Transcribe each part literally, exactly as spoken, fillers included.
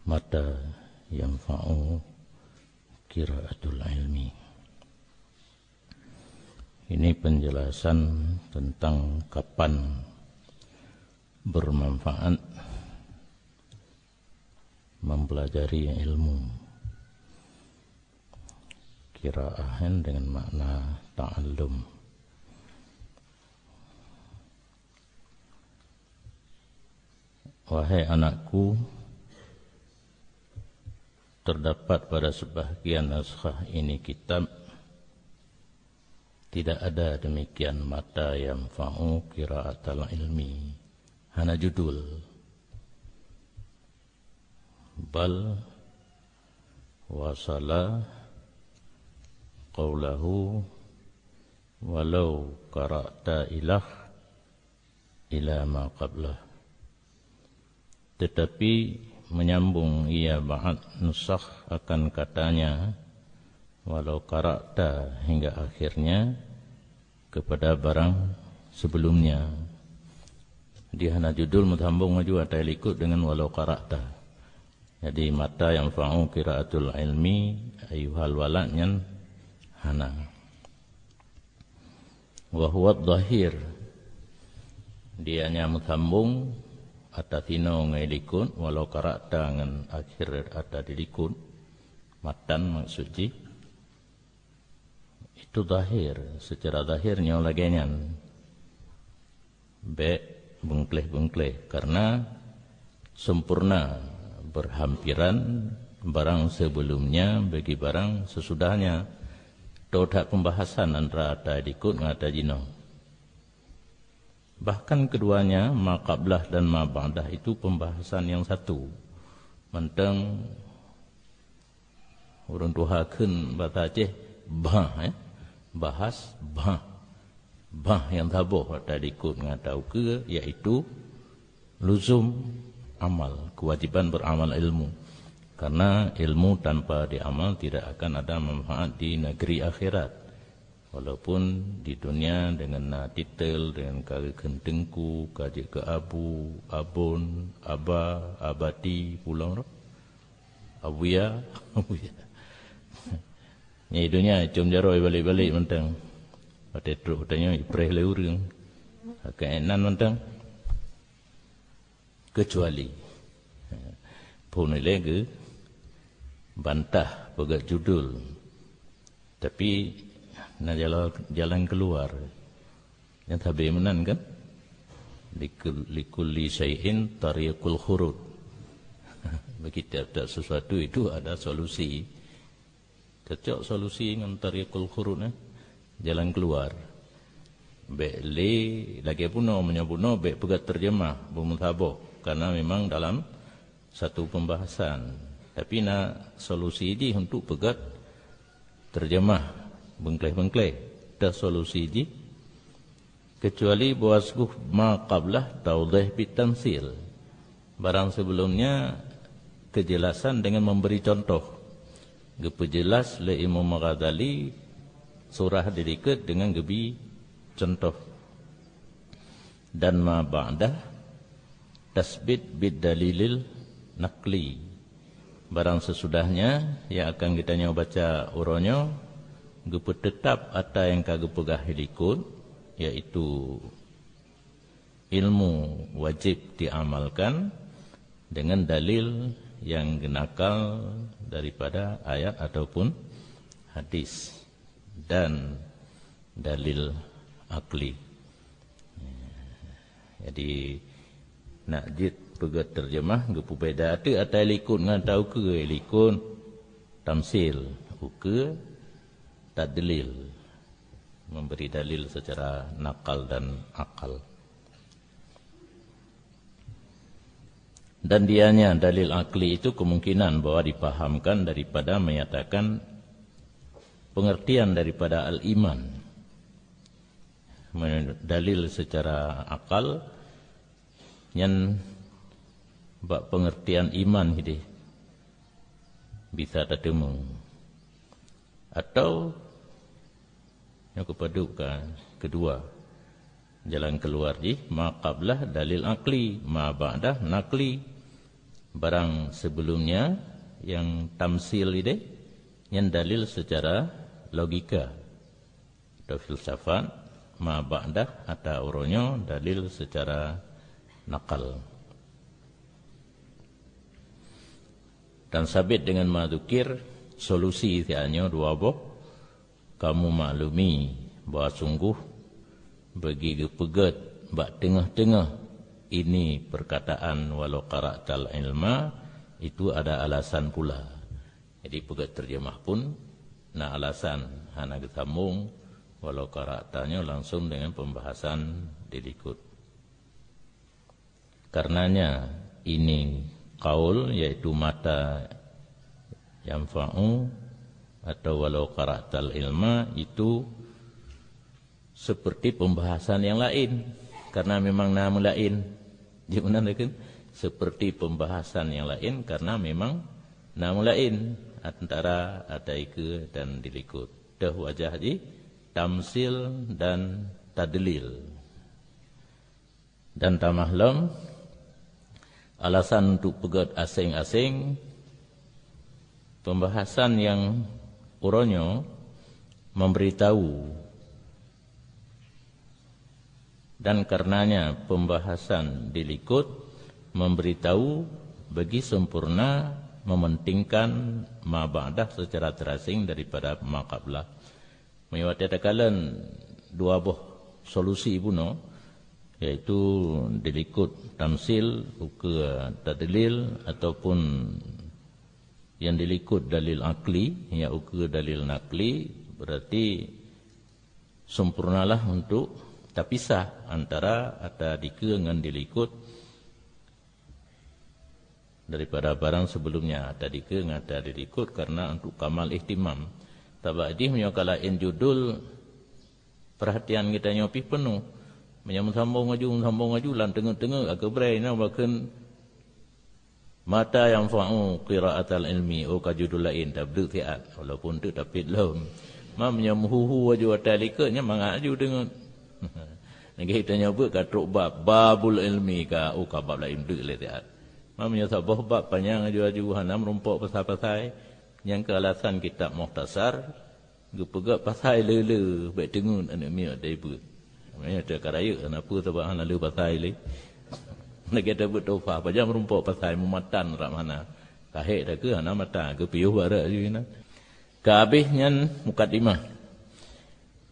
Mata yanfa'u qiraatul ilmi. Ini penjelasan tentang kapan bermanfaat mempelajari ilmu. Qiraah dengan makna ta'allum. Wahai anakku, terdapat pada sebahagian nuskhah ini kitab, tidak ada demikian mata yanfa'u qiraatal ilmi. Hana judul. Bal wasala qaulahu walau qara'ta ilah ila ma qablah. Tetapi menyambung ia ba'at nusakh akan katanya, walau qara'ta hingga akhirnya, kepada barang sebelumnya. Di hana judul meusambong laju ata likot dengan walau qara'ta. Jadi mata yanfa'u qiraatul ilmi ayyuhal walad nyan hana. Wa huwa dhahir. Dia nya meusambong ata sinoe ngon likot, walau qara'ta ngon akhir ata di likot. Matan maksud jih. Itu zahir, secara zahir nyoe lagée nyan. Bék beungkléh-beungkléh, karena sempurna berhampiran barang sebelumnya bagi barang sesudahnya. Toh that pembahasan antara ata likot ngon ata jinoe. Bahkan keduanya, ma qablah dan ma ba'dah, itu pembahasan yang satu. Mantong ureuëng tuha kheun basa Aceh, bah, eh? Bahas bah. Bah nyang saboh ata likot ngon ata ukeue, yaitu luzum amal, kewajiban beramal ilmu. Karena ilmu tanpa diamal tidak akan ada manfaat di negeri akhirat. Walaupun di dunia dengan na titel, dengan ka geukheun teungku, ka jeuet keu abu, abon, aba, abati, pulang roh. Abuya, abuya. Nyan di dunia com jaroe balek-balek mantong. Watée trok tanyoe ipreh lé ureuëng. Keunan mantong. Kecuali phon ilée geu bantah peugét judul, tapi na jalan, jalan keluar. Nyang sabe meunan kan? Likul-, likulli syai'in tariqul khurud. Bagi tiap-tiap sesuatu itu ada solusi. Cocok solusi ngon tariqul khurud, eh? Jalan keluar. Bék lé lagée bunoe, meunyoe bunoe bék peugét terjemah, beumeusaboh, karena memang dalam satu pembahasan. Tapi na solusi jih untuk peugét terjemah beungkléh-beungkléh. Teuh solusi jih, kecuali bahwa seuguh ma qablah taudhih bit tamsil. Barang sebelumnya kejelasan dengan memberi contoh. Geupeujelas lé Imam Ghazali surah di likot dengan geubi contoh. Dan ma ba'dah tasbit bid dalilil naqli. Barang sesudahnya yang akan kita nyoe baca uroe nyoe geupeuteutap ata nyang ka geupeugah di likot, yaitu ilmu wajib diamalkan dengan dalil yang geunakal daripada ayat ataupun hadis dan dalil akli. Jadi nak jeuet peugét terjemah geupeubeda teuk ata likot ngon ata ukeue, likot tamsil, ukeue tadlil, memberi dalil secara nakal dan akal. Dan dianya dalil akli itu kemungkinan bahwa dipahamkan daripada menyatakan pengertian daripada al-iman. Dalil secara akal nyan bak pengertian iman hideh bisa tateumé. Atau nyang keupadub ka keudua jalan keuluar jih, ma qablah dalil akli, ma ba'dah nakli. Barang sebelumnya nyang tamsil ideh, nyan dalil secara logika atau filsafat, ma ba'dah ata uroe nyoe dalil secara nakal. Dan sabit dengan ma dzukir, solusi siat nyoe dua boh, kamu maklumi bahwa sungguh bagi geupeugét bak teungoh-teungoh ini perkataan walau qara'tal ilma, itu ada alasan pula. Jadi peugét terjemah pun na alasan hana geusambong walau qara'ta nyoe langsung dengan pembahasan dilikot. Karenanya ini qaul, yaitu mata yanfa'u atau walau qara'tal ilma, itu seperti pembahasan yang lain, karena memang na meulaén. Di mana kan? Seperti pembahasan yang lain karena memang na meulaén antara ata dikeue dan dilikot. Teuh wajah jih tamsil dan tadlil. Dan tamah lom, alasan untuk peugét aséng-aséng, pembahasan nyang uroe nyoe memberitahu, dan karenanya pembahasan dilikot memberitahu bagi sempurna mementingkan ma ba'dah secara terasing daripada ma qablah. Meunyoe watée takalon dua boh solusi bunoe, yaitu dilikot tamsil ukeue tadlil ataupun nyang dilikot dalil akli, nyang ukeue dalil nakli, berarti sempurnalah untuk tapisah antara ata dikeue ngon dilikot daripada barang sebelumnya. Ata dikeue ngon ata dilikot karena untuk kamal ihtimam. Sabab jih meunyoe ka laén judul, perhatian geutanyoe pih peunoh. Meunyoe meusambong laju, meusambong laju lam teungeut-teungeut, ka keubrée na bakheun mata yanfa'u qira'atal ilmi, oh ka judul laén, tableuek siat, walaupun teuk tapit lom. Ma meunyoe meuhu-hu laju ata likot, nyan mangat laju deungon. Lagée tanyoe beuet ka trok bab, babul ilmi ka, oh ka bab laén deuk lé siat. Ma meunyoe saboh bab panyang laju-laju hana meurumpok pasai-pasai, nyang keu alasan kitab Mukhtasar, geupeugah pasai le-le, bék teungeut aneuk miet dai beuet. Meunyoe teu ka rayeuk, hana peue sabab hana le pasai lé. Lagée tabeuet tofa, pajan meurumpok pasai meumatan rab hana. Kahek dah keu hana mata, geupiôh barak jih na. Ka habéh nyan mukadimah.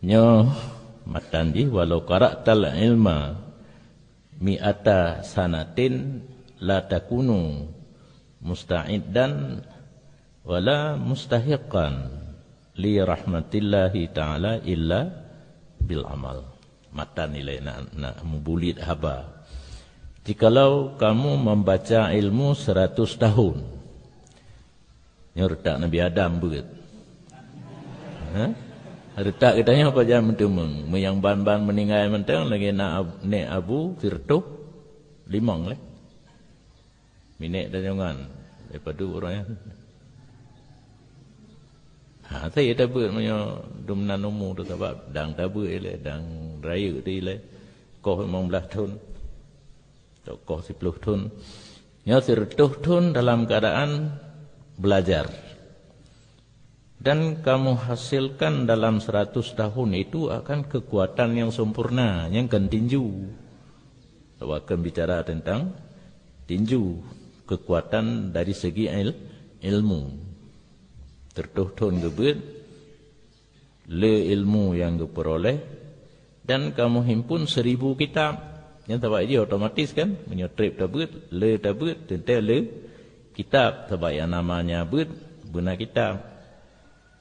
Nyoe matan jih, walau qara'tal ilma mi'ata sanatin la takunu musta'iddan wala mustahiqan li rahmatillahi ta'ala illa bil amal. Matan ilée nak, nak mubulit haba. Jikalau kamu membaca ilmu seratus tahun, nyoe reutak Nabi Adam beuet. Ha? Reutak geutanyoe pajan meuteumeung. Meunyoe ban-ban meuninggai mantong lagée na ab-, nek Abu Firtuh limong lé. Minék dan nyongan. Daripada ureuëng nyan. Ha, saya tabeuet meunyoe dum nan umu tu sabab dang tabeuet ilée, dang rayeuk tu ilée. Koh limong blaih thon. Tokoh siploh thon. Nyoe sireutoh thon dalam keadaan belajar. Dan kamu hasilkan dalam seratus tahun itu akan kekuatan yang sempurna, nyang kan tinju. Awak akan bicara tentang tinju, kekuatan dari segi il-, ilmu. Sireutoh thon geubeuet, le ilmu nyang geupeuroleh, dan kamu himpun seribu kitab. Nyan sabab jih otomatis kan, meunyoe treb tabeuet, le tabeuet, teuntée le kitab, sabab nyang namanya beuet, beuna kitab.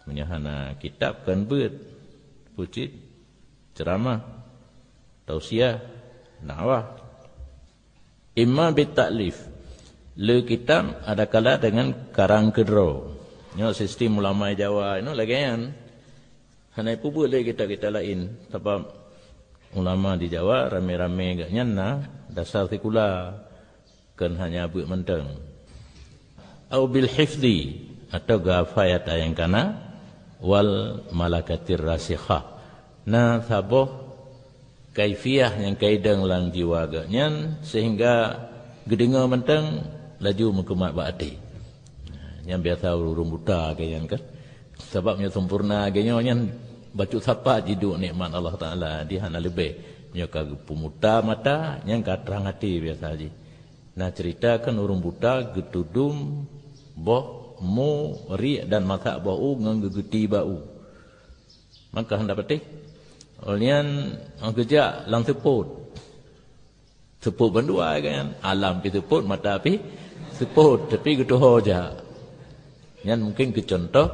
Meunyoe hana kitab, kon beuet, pucit, ceramah, tausiah, dakwah. Imma bit ta'lif, le kitab adakala dengan karang keudroe. Nyoe sistem ulama Jawa nyoe lagée nyan. Hana ipeubeuet lé kitab-kitab laén, sabab ulama di Jawa ramé-ramé geuh nyan na dasar sikula, kon hanya beuet mantong. Au bil hifzi, atau geuhafai ata nyang kana, wal malakatir rasikhah. Na saboh kaifiah nyang ka idong lam jiwa geuh nyan, sehingga geudeungoe mantong Laju meukeumat bak até. Nyan biasa ureuëng buta lagée nyan kan. Sabab meunyoe sempurna lagée nyoe nyan bacut sapat jiduek nikmat Allah Taala, di hana leubeh. Meunyoe ka geupeumuta mata, nyan ka trang até biasa jih. Nah, cerita kan ureuëng buta geutudum boh mu, riek dan masak boh u ngon geugeuti bak u. Maka hana patéh. Ulian geujak lam seupôt. Seupôt bandua kan. Alam pi seupôt, mata pi seupôt, tapi geutuho jak. Nyan mungkin keu contoh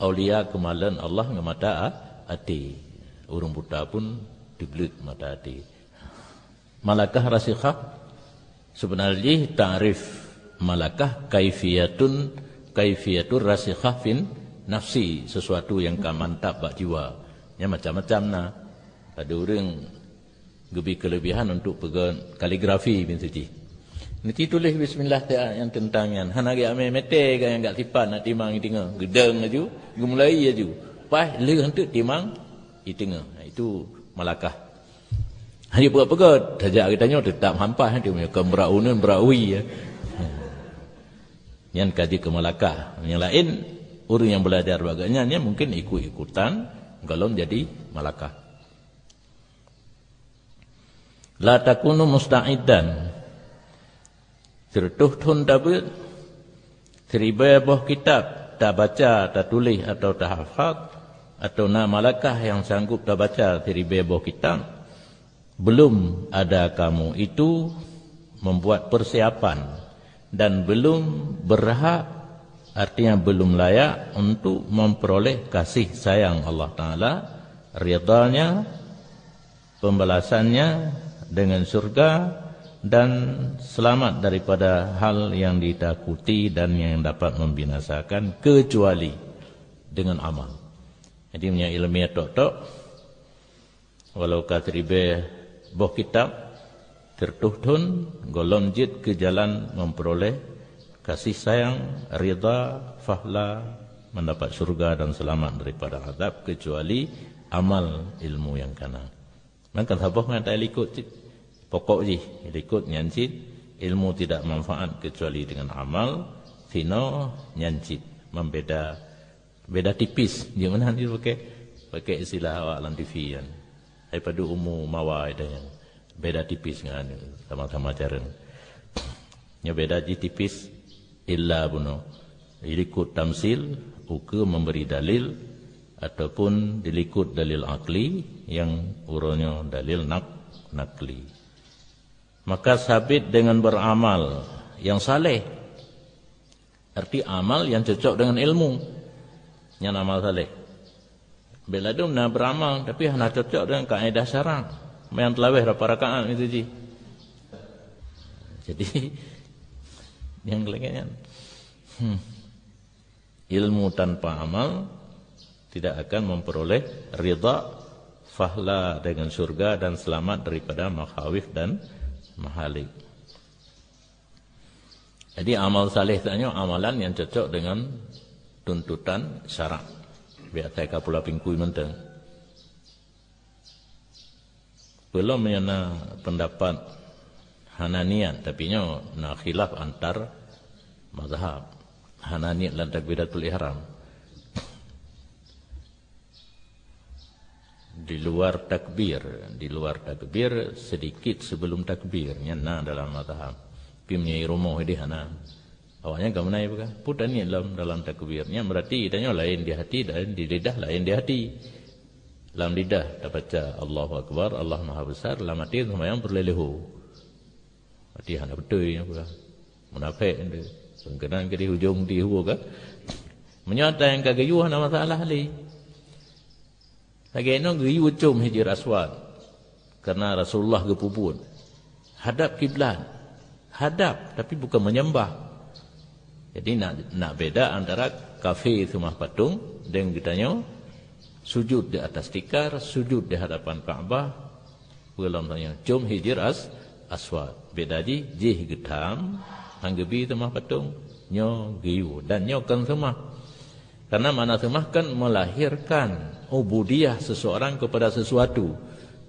aulia keumalon Allah ngon mata a-, até. Ureuëng buta pun teubleuet mata até. Malakah rasikhah, sebenarnya jih takrif malakah kaifiyatun, kaifiyatur rasikhah fin nafsi, sesuatu yang ka mantap bak jiwa. Nya macam-macam na. Ada ureuëng geubi kelebihan untuk peugah kaligrafi bin suci. Nanti tulis bismillah tiap yang tentang nyan. Hana gak amai mete gak yang gak sifat nak timang di tengah. Gedang laju, gemulai laju. Pas leuh untuk timang di tengah. Itu malakah. Hanya peugah-peugah, tajak geutanyoe tetap hampas, dia punya kon beurauneun beurawi, ya. Nyan ka jeuet keu malakah. Yang lain, ureuëng yang belajar bak geuh nyan, nyan mungkin ikut-ikutan, golom jadi malakah. La takunu musta'idan. Sireutoh thon tabeuet, siribée boh kitab tabaca, tatuléh atau tahafaz, atau na malakah yang sanggup tabaca siribée boh kitab, belum ada kamu itu membuat persiapan dan belum berhak, artinya belum layak untuk memperoleh kasih sayang Allah Taala, ridha-Nya, pembalasannya dengan surga dan selamat daripada hal yang ditakuti dan yang dapat membinasakan, kecuali dengan amal. Jadi, meunyoe ilmiah tok-tok, walau ka siribée boh kitab, sireutoh thon, golom jeuet keu jalan memperoleh kasih sayang, ridha, fahla, mendapat surga dan selamat daripada azab, kecuali amal ilmu yang kana. Maka saboh ngon talikot cit. Pokok jih, likot nyan cit, ilmu tidak manfaat kecuali dengan amal, sinoe nyan cit. Membeda, beda tipis. Di mana dia pakai, pakai istilah awak lam T V kan. Hai padu umu mawa itu nyan. Beda tipis ngan sama-sama cara. Nya beda jih tipis. Illa bunoe, dilikot tamsil, ukeue memberi dalil, ataupun dilikot dalil akli, nyang uroe nyoe dalil nak-, nakli. Maka sabit dengan beramal yang saleh. Arti amal yang cocok dengan ilmu. Nyan amal saleh. Bela dum na beramal, tapi hana cocok dengan kaedah syarak. Main teulaweh rapa rakaat itu ji. Jadi, yang lagée nyan. Hmm. Ilmu tanpa amal tidak akan memperoleh ridha, fahla dengan surga dan selamat daripada makhawif dan mahalik. Jadi, amal saleh tanyoe amalan yang cocok dengan tuntutan syarak. Biasa ka pula pingkui mantong. Peulom nyang na pendapat hana niat, tapi nyoe na khilaf antar mazhab. Hana niat lam takbiratul ihram. Di luar takbir, di luar takbir, sedikit sebelum takbir, nyan na dalam mazhab. Tapi meunyoe rumoh di hana. Awaknyan ka meunai peugah, peue taniet lom dalam takbir. Nyan berarti tanyoe laén di hati, laén di lidah, laén di hati. Lam lidah tabaca Allahu Akbar, Allah Maha Besar, lam hati seumayang peureulée leuho. Hati hana beutôi nyan peugah. Munafék nyan. Sangkeunan keudeh ujong di hue ka. Meunyoe ata nyang ka geuyue hana masalah lé. Lagée nyoe geuyue com Hijir Aswad. Karena Rasulullah geupeubuet. Hadap kiblat. Hadap, tapi bukan menyembah. Jadi, nak, nak beda antara kafé seumah patong dan geutanyoe sujud di atas tikar, sujud di hadapan Ka'bah, peulom tanyoe com Hijir As-, Aswad. Beda jih, jih geutam, han geubi seumah patong, nyoe geuyue. Dan nyoe kon seumah. Karena makna seumah kan melahirkan ubudiyah seseorang kepada sesuatu.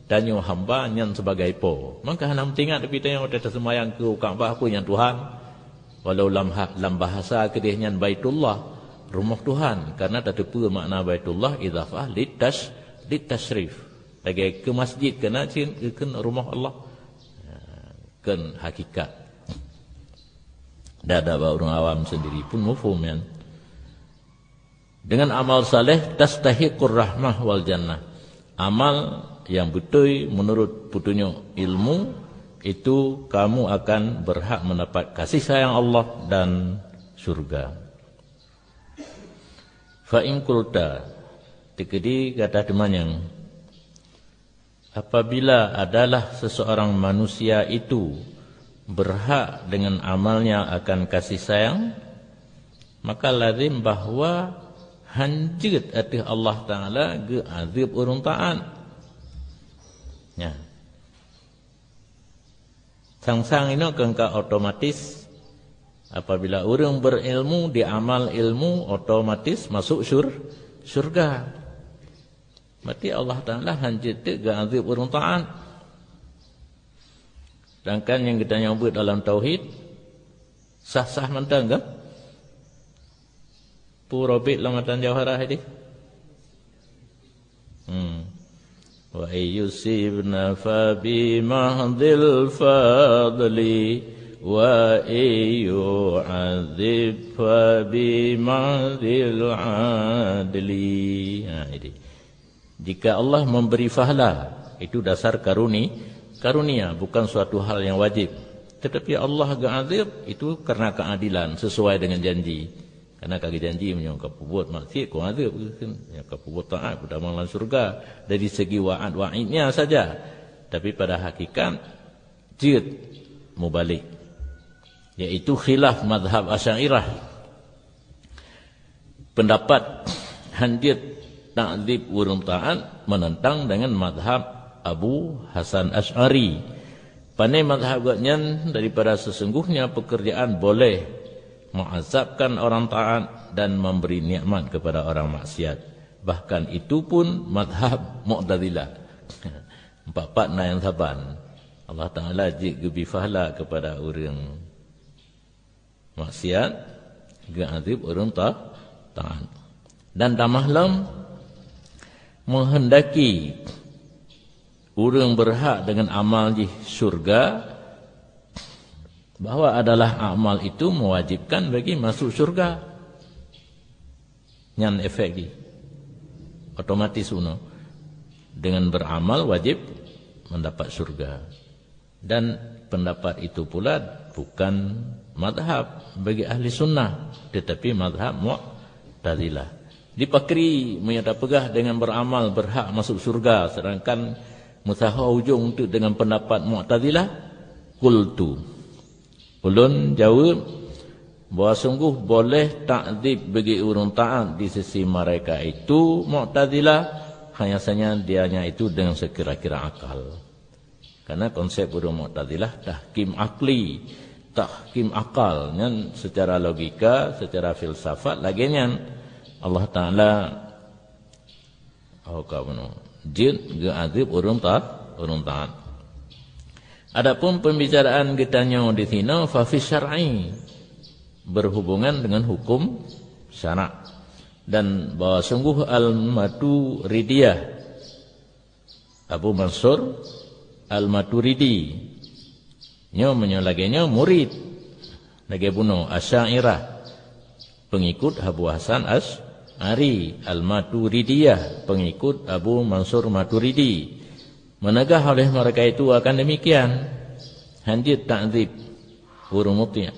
Tanyoe hamba nyan sebagai po. Maka hana meutingat tapi tanyoe watée taseumayang keu Ka'bah peue nyan Tuhan. Walau lam ha-, lam bahasa keudeh nyan Baitullah, rumoh Tuhan, karena tateupeue makna Baitullah idhafah litas-, litasyrif. Lagée keu masjid keunan cit keu rumoh Allah. Ha, keu hakikat. Dak-dak bak ureuëng awam sendiri pun mufhum nyan. Dengan amal saleh tastahiqur rahmah wal jannah. Amal yang beutôi menurut petunjuk ilmu itu kamu akan berhak mendapat kasih sayang Allah dan syurga. Fa in qulta, teukeudi gata teumanyong, apabila adalah seseorang manusia itu berhak dengan amalnya akan kasih sayang, maka lazim bahwa hanjeuet ateueh Allah Taala geuazeueb ureuëng taát. Nya. Sang-sang inoe keu ka otomatis, apabila ureuëng berilmu, diamal ilmu, otomatis masuk syur-, syurga. Berarti Allah Taala hanjeuet teuk geuazeueb ureuëng taát. Sedangkan nyang geutanyoe buet dalam tauhid, sah-sah mantong kan? Peue Rabi lam matan Jauharah tadi? Hmm. Wa in yusibna fa bi mahdil fadli, wa in yu'adzib fa bi mahdil adli. Ha, ini. Jika Allah memberi pahala, itu dasar karuni-, karunia, bukan suatu hal yang wajib. Tetapi Allah geuazeueb, itu karena keadilan, sesuai dengan janji. Karena ka geujanji, meunyoe ka peubuet maksiat, keu azeueb, meunyoe ka peubuet taat, keu damang lam syurga. Dari segi wa'ad wa'idnya saja. Tapi pada hakikat, jeuet mubalek. Yaitu khilaf mazhab Asy'ariyah. Pendapat hanjeuet takzib ureuëng taat menentang dengan mazhab Abu Hasan Asy'ari. Pane mazhab gobnyan daripada sesungguhnya pekerjaan boleh mengazabkan orang taat dan memberi nikmat kepada orang maksiat. Bahkan itu pun mazhab Mu'tazilah. Empat-empat na nyang saban. Allah Taala jeuet geubri pahala kepada ureuëng maksiat, geuazeueb ureuëng ta-, taat. Dan tamah lom, meuheundaki ureuëng beurhak deungon amal jih syeuruga, bahwa adalah amal itu mewajibkan bagi masuk syeuruga. Nyan efek jih. Otomatis unoe. Dengan beramal wajib mendapat syeuruga. Dan pendapat itu pula bukan mazhab bagi ahli sunnah, tetapi mazhab Mu'tazilah. Dipakri meunyoe tapeugah dengan beramal berhak masuk syeuruga, sedangkan meusaho ujong teuk dengan pendapat Mu'tazilah, qultu. Ulôn jaweueb bahwa sungguh boleh takzib bagi ureuëng taat di sisi mereka itu Mu'tazilah, hanya saja dianya itu dengan sekira-kira akal. Karena konsep ureuëng Mu'tazilah tahkim akli, tahkim akal. Nyan secara logika, secara filsafat lagée nyan. Allah Taala, oh, ka bunoe, jeuet geuazeueb ureuëng ta-, ureuëng taat. Adapun pembicaraan geutanyoe di sinoe, fa fi syar'i, berhubungan dengan hukum syarak. Dan bahwa sungguh Al-Maturidiyah, Abu Mansur Al-Maturidi. Nyoe meunyoe lagée nyoe murid. Lagée bunoe Asy'ariyah, pengikut Abu Hasan Asy'ari, Al-Maturidiyah, pengikut Abu Mansur Maturidi. Meunegah oleh mereka itu akan demikian. Hanjeuet takzib ureuëng muti'.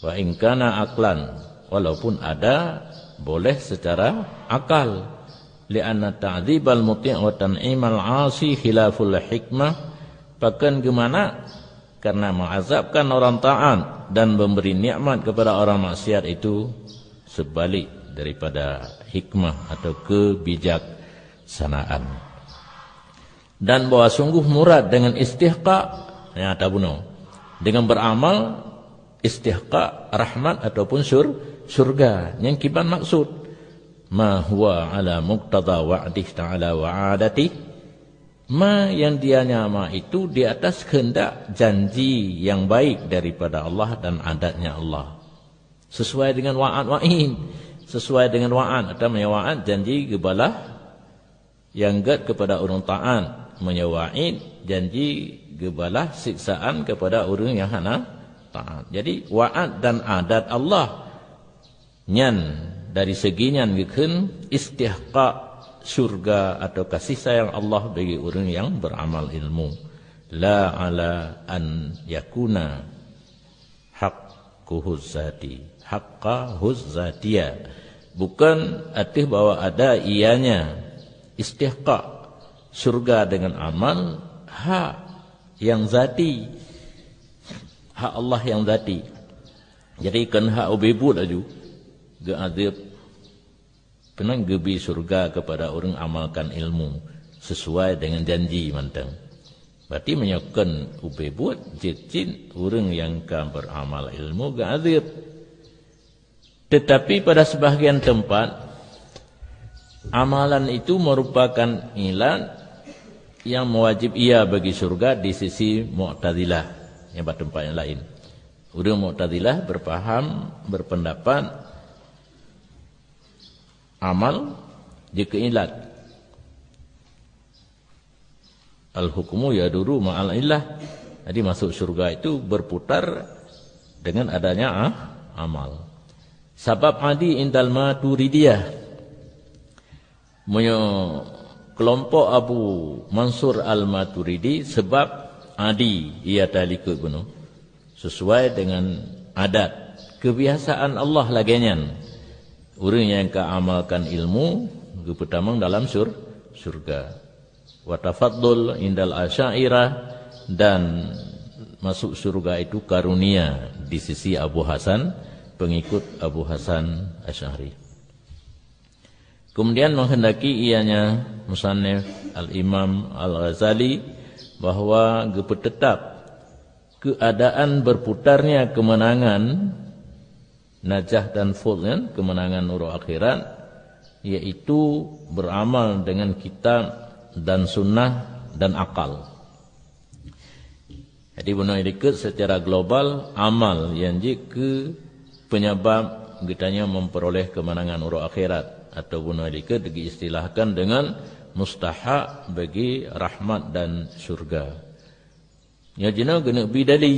Wa in kana aqlan, walaupun ada boleh secara akal. Li'anna ta'dzibal muti' wa tan'imal 'asi khilaful hikmah. Pakon geumana? Karena mengazabkan orang taat dan memberi nikmat kepada orang maksiat itu sebalik daripada hikmah atau kebijaksanaan. Dan bahwa sungguh murad dengan istihqaq, ya, tabunoe, dengan beramal istihqaq rahmat ataupun syur-, syurga. Nyang kiban maksud, ma huwa ala muqtada wa'dih ta'ala wa adati, Ma yang dia nyama itu di atas kehendak janji yang baik daripada Allah dan adatnya Allah. Sesuai dengan wa'ad wa'id. Sesuai dengan wa'ad, atau meunyoe wa'ad, janji geubalah nyang gét kepada ureuëng taat. Meunyoe wa'id, janji geubalah siksaan kepada ureuëng nyang hana taat. Jadi, wa'ad dan adat Allah nyan, dari segi nyan geukheun istihqaq syurga atau kasih sayang Allah bagi ureuëng nyang beramal ilmu. La ala an yakuna haqquhu zati, haqqahu zatia. Bukan ateueh bahwa ada ianya istihqaq syurga dengan amal hak yang zati, hak Allah yang zati. Jadi, kon hak ubé buet laju geuazab. Keunan geubri syurga kepada ureuëng amalkan ilmu sesuai dengan janji mantong. Berarti meunyoe kon ubé buet, jeuet cit ureuëng nyang ka beramal ilmu geuazab. Tetapi pada sebahagian tempat, amalan itu merupakan ilat yang mewajib ia bagi syurga di sisi Mu'tazilah, nyang bak tempat nyang laén. Ureuëng Mu'tazilah berpaham, berpendapat, amal jeuet keu ilat. Al-hukmu yaduru ma'al illah. Jadi, masuk syurga itu berputar dengan adanya, ah, amal. Sabab adi indal Maturidiyah. Meunyoe keulompok Abu Mansur Al-Maturidi, sabab adi ia talikot bunoe. Sesuai dengan adat, kebiasaan Allah lagée nyan. Ureuëng nyang ka amalkan ilmu geupeutamong dalam syur-, syurga. Wa tafaddul indal Asy'ariyah, dan masuk syurga itu karunia di sisi Abu Hasan, pengikut Abu Hasan Asy'ari. Kemudian menghendaki ianya musannif Al-Imam Al-Ghazali bahwa geupeutetap keadaan berputarnya kemenangan najah dan fuz, kan, kemenangan uroe akhirat, yaitu beramal dengan kitab dan sunnah dan akal. Jadi, bunoe likot secara global, amal nyang jeuet keu penyebab geutanyoe memperoleh kemenangan uroe akhirat, atau bunoe likot diistilahkan dengan mustahak bagi rahmat dan syurga. Nyoe jinoe geuneuk bi dali.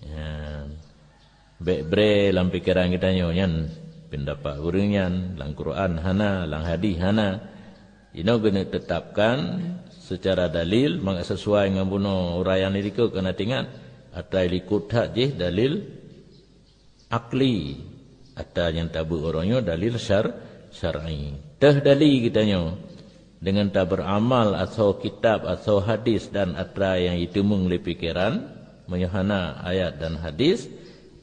Ya. Bék bré lam pikeran geutanyoe nyan, pendapat ureuëng nyan, lam Quran hana, lam hadis hana. Inoe geuneuk tetapkan secara dalil, mangat sesuai ngon bunoe uraian di likot keuneuk ingat, ata likot that jih dalil akli, ata nyang tabeuet uroe nyoe dalil syar-, syar'i. Teuh dali geutanyoe, deungon taberamal asoe kitab, asoe hadis dan atra nyang jiteumeung lé pikeran, meunyoe hana ayat dan hadis,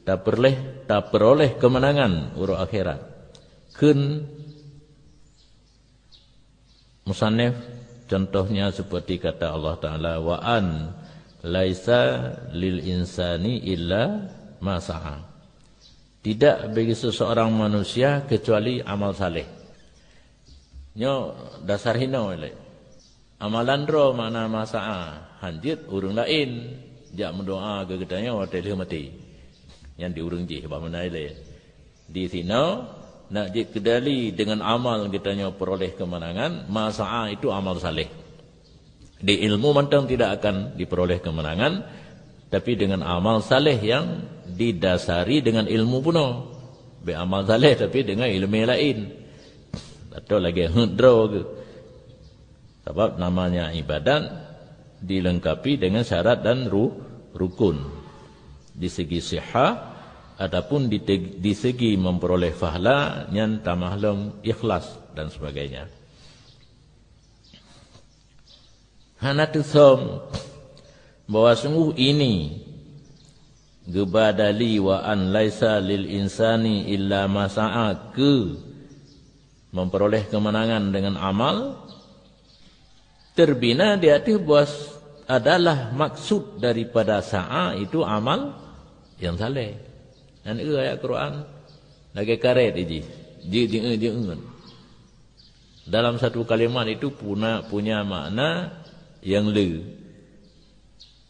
tapeurleh-, tapeuroleh keumeunangan uroe akhirat. Kheun musannif, contohnya seperti kata Allah Taala, "Wa an laisa lil insani illa ma sa'a." Tidak bagi seseorang manusia kecuali amal saleh. Nyoe dasar hinoe lé. Amalan droe makna ma sa'a, hanjeuet ureuëng laén jak meudoá keu geutanyoe watée lheueh maté. Nyan di ureuëng jih bak meunan ilée. Di sinoe nak jeuet keu dali deungon amal geutanyoe peuroleh keumeunangan, ma sa'a itu amal saleh. Di ilmu mantong tidak akan diperoleh kemenangan, tapi dengan amal saleh yang didasari dengan ilmu bunoe. Bék amal saleh tapi dengan ilmu laén. Atau lagée heuet droe geuh. Sabab namanya ibadat dilengkapi dengan syarat dan ru-, rukun. Di segi sihah, adapun di te-, di segi memperoleh pahala, nyan tamah lom ikhlas dan sebagainya. Hana teusöm bahwa sungguh ini geuba dali wa an laisa lil insani illa ma sa'a keu memperoleh kemenangan dengan amal, terbina di ateueh bahwa adalah maksud daripada sa'a itu amal yang saleh. Dan ayat Quran lagée karet iji, ji-, ji-, ji-, Dalam satu kalimat itu puna-, punya makna Nyang le,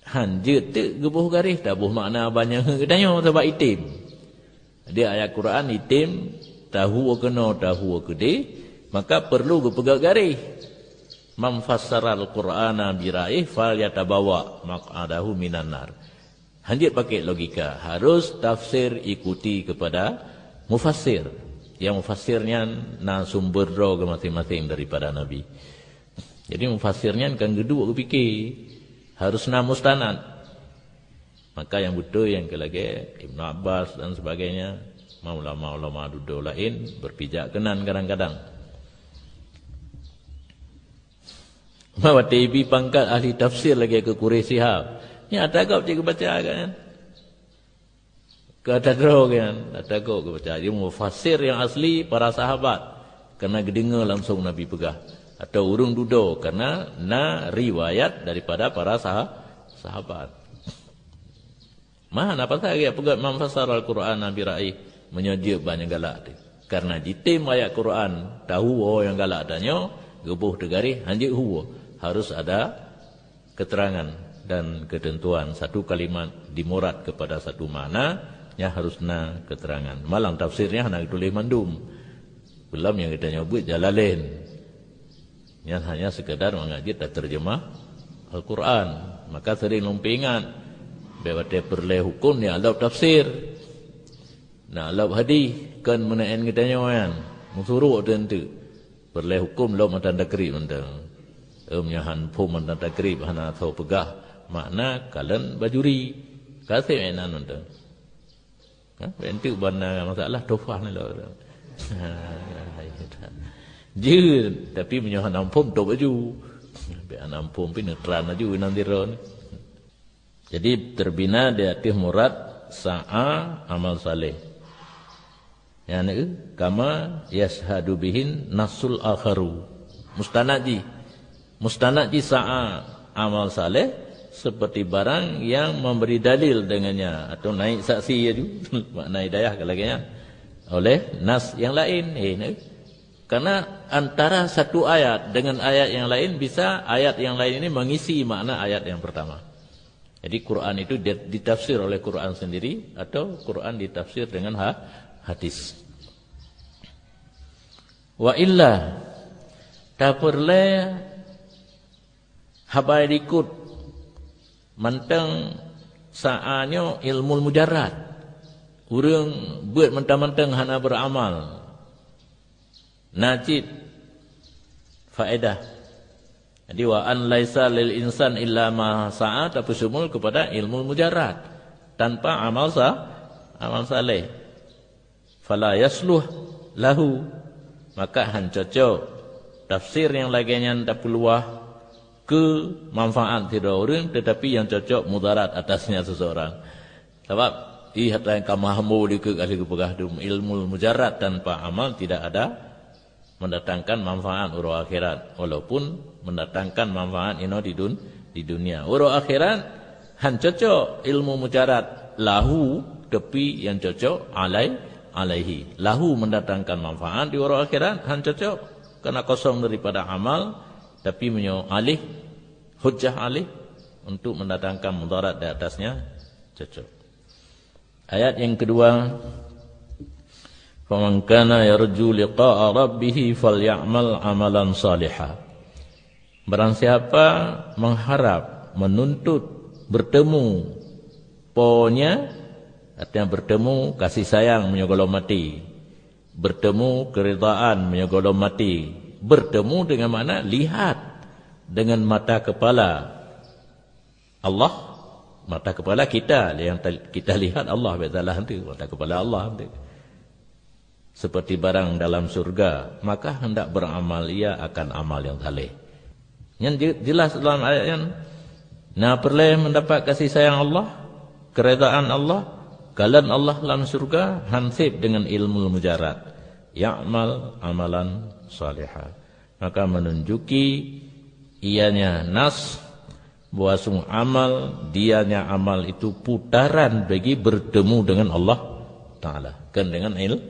han jeuet teuk geuboh garéh, taboh makna ban nyang geutanyoe sabab item. Di ayat Quran item, tahu keunoe, tahu keudeh, maka perlu geupeugah garéh. "Man fassaral Qur'ana bi ra'ih falyatabawa maq'adahu minan nar." Han jeuet pakai logika, harus tafsir ikuti kepada mufassir. Nyang mufassir nyan na sumber droe geuh maséng-maséng daripada Nabi. Jadi mufassir nyan kan geuduek geupike, harus na mustanad. Maka nyang beutôi nyang keu lagée Ibnu Abbas dan sebagainya, ulama-ulama dudoe laén berpijak keunan kadang-kadang. Watée ibi pangkat ahli tafsir lagée keu Quraish Shihab, nyan ata gob cit geubaca kan? Ka tadroe kan, ata gob geubaca. Jadi mufassir nyang asli para sahabat, karena geudeungoe langsung Nabi peugah. Atau ureuëng dudoe, karena na riwayat daripada para saha-, sahabat. Mah, na pasal geujak peugah, "Man fassaral Qur'ana bi ra'ih," meunyoe jeuet bak nyang galak teuh. Karena jitem ayat Quran, tahu ho nyang galak tanyoe, geuboh teugaréh, han jeuet hu. Harus ada keterangan dan ketentuan. Satu kalimat dimurad kepada satu makna, nyan harus na keterangan. Malam tafsir nyan hana geutuléh mandum. Peulom nyang geutanyoe buet Jalalain. Nyan hanya sekadar mangat jeuet tateurjeumah Al-Quran. Maka sering lôn peuingat, bék watée peureulée huköm neualab tafsir, neualab hadih, kon meunan geutanyoe nyan, meusurok teunteu. Peureulée huköm lom mantong takrib mantong. Em, nyan han phom mantong takrib, hana soe peugah makna kalon bajuri. Ka seb inan mantong. Ha? Enteuk ban na masalah, toh pah ni lah. Jeuet, tapi meunyoe hana muphom, toh baju. Tapi hana muphom pih neutran laju nan sidroe ni. Jadi terbina di ateueh murad sa'a amal saleh. Nyan, eh, kama yashhadu bihin nasul akharu. Mustanad jih. Mustanad jih sa'a amal saleh, seperti barang yang memberi dalil dengannya atau naik saksi laju. Makna hidayah ka lagée nyan. Oleh nas yang lain. Eh, nah. Karena antara satu ayat dengan ayat yang lain bisa ayat yang lain ini mengisi makna ayat yang pertama. Jadi Quran itu di-, ditafsir oleh Quran sendiri atau Quran ditafsir dengan ha-, hadis. Wa illa, tapeureulée haba likot mantong sa'a nyoe ilmul mujarrad. Ureuëng beuet mantong-mantong hana beuramal. Na cit faedah. Jadi, wa an laisa lil insan illa ma sa'a, tapeusyumul kepada ilmu mujarrad, tanpa amal sa-, amal saleh. Fala yasluh lahu, maka han cocok tafsir nyang lagée nyan tapeuluah keu manfaat sidroe ureuëng, tetapi nyang cocok mudarat atasnya seseorang. Sabab, ih, hata nyang ka mahmo dikeue ka lheueh geupeugah dum, ilmu mujarrad tanpa amal tidak ada mendatangkan manfaat uroe akhirat, walaupun mendatangkan manfaat inoe di dun-, di dunia. Uroe akhirat han cocok ilmu mujarrad lahu, tapi nyang cocok alai, alaihi. Lahu mendatangkan manfaat di uroe akhirat, han cocok karena kosong daripada amal, tapi meunyoe alaih, hujjah alaih untuk mendatangkan mudarat di atasnya, cocok. Ayat yang kedua, "Faman kana yarju liqa'a rabbih falya'mal amalan saliha." Barang siapa mengharap, menuntut bertemu Po-Nya, artinya bertemu kasih sayang meunyoe gohlom maté, bertemu keridaan meunyoe gohlom maté, bertemu dengan makna lihat dengan mata kepala Allah, mata kepala kita, yang ta-, kita lihat Allah, bék salah tu, mata kepala Allah tu. Seperti barang dalam surga, maka hendak beramal ia akan amal yang saleh. Nyan je-, jelas dalam ayat nyan. Na peureulée mendapat kasih sayang Allah, keredaan Allah, kalon Allah lam surga, han seb dengan ilmu mujarrad. Ya'mal amalan saliha. Maka menunjuki ianya nas bahwa sungguh amal, dianya amal itu putaran bagi bertemu dengan Allah Ta'ala, kan dengan il-,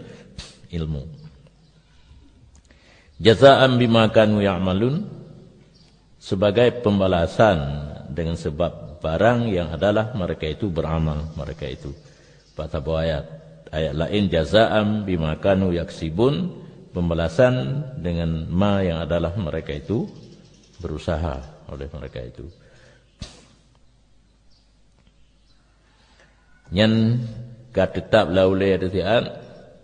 ilmu. Jazaan bima kanu ya'malun, sebagai pembalasan dengan sebab barang yang adalah mereka itu beramal, mereka itu. Pada saboh ayat, ayat laén, "Jazaan bima kanu yaksibun," pembalasan dengan ma yang adalah mereka itu berusaha oleh mereka itu. Nyan ka teutap lam ulée ateueh siat,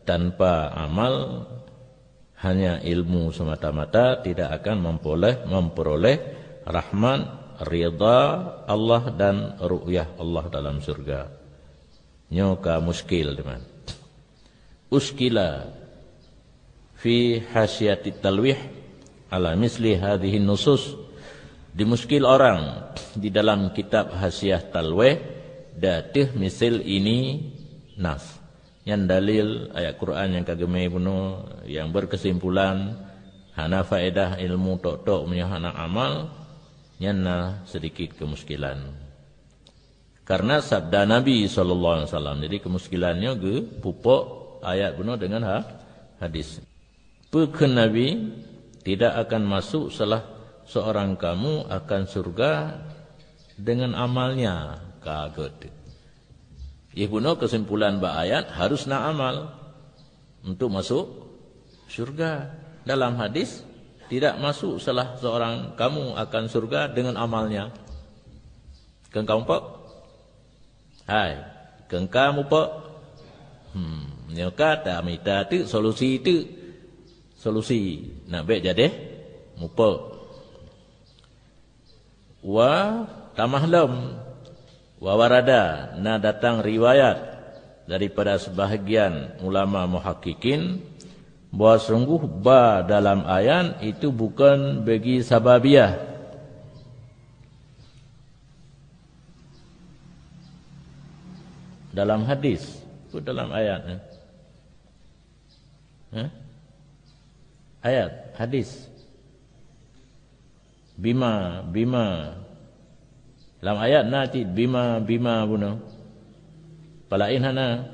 tanpa amal, hanya ilmu semata-mata tidak akan memperoleh, memperoleh rahmat, ridha Allah dan ru'yah Allah dalam syurga. Nyoe ka muskil, teman. Uskila fi hasyiatit talwih ala misli hadhihi nusus. Dimuskil orang di dalam kitab Hasyiah Talwih di ateueh misil ini nas. Nyan dalil ayat Quran nyang ka geumé bunoe nyang berkesimpulan hana faedah ilmu tok-tok meunyoe hana amal, nyan na sedikit kemuskilan. Karena sabda Nabi sallallahu alaihi wasallam. Jadi, kemuskilan nyoe geupupok ayat bunoe dengan ha-, hadis. Peue kheun Nabi, "Tidak akan masuk salah seorang kamu akan surga dengan amalnya." Ka gét. Jih bunoe kesimpulan bak ayat, harus na amal untuk masuk syurga. Dalam hadis, "Tidak masuk salah seorang kamu akan surga dengan amalnya." Keu ka mupok? Hai, keu ka mupok? Hmm, nyoe ka tamita teuk solusi teuk. Solusi, nak bék jadeh mupok. Wa tamah lom. Wa warada, na datang riwayat daripada sebahagian ulama muhakkikin bahwa sungguh ba dalam ayat itu bukan bagi sababiyah. Dalam hadis, bukan dalam ayat, eh? Hah? Ayat, hadis. Bima, bima. Lam ayat na cit bima, bima bunoe. Palaén hana.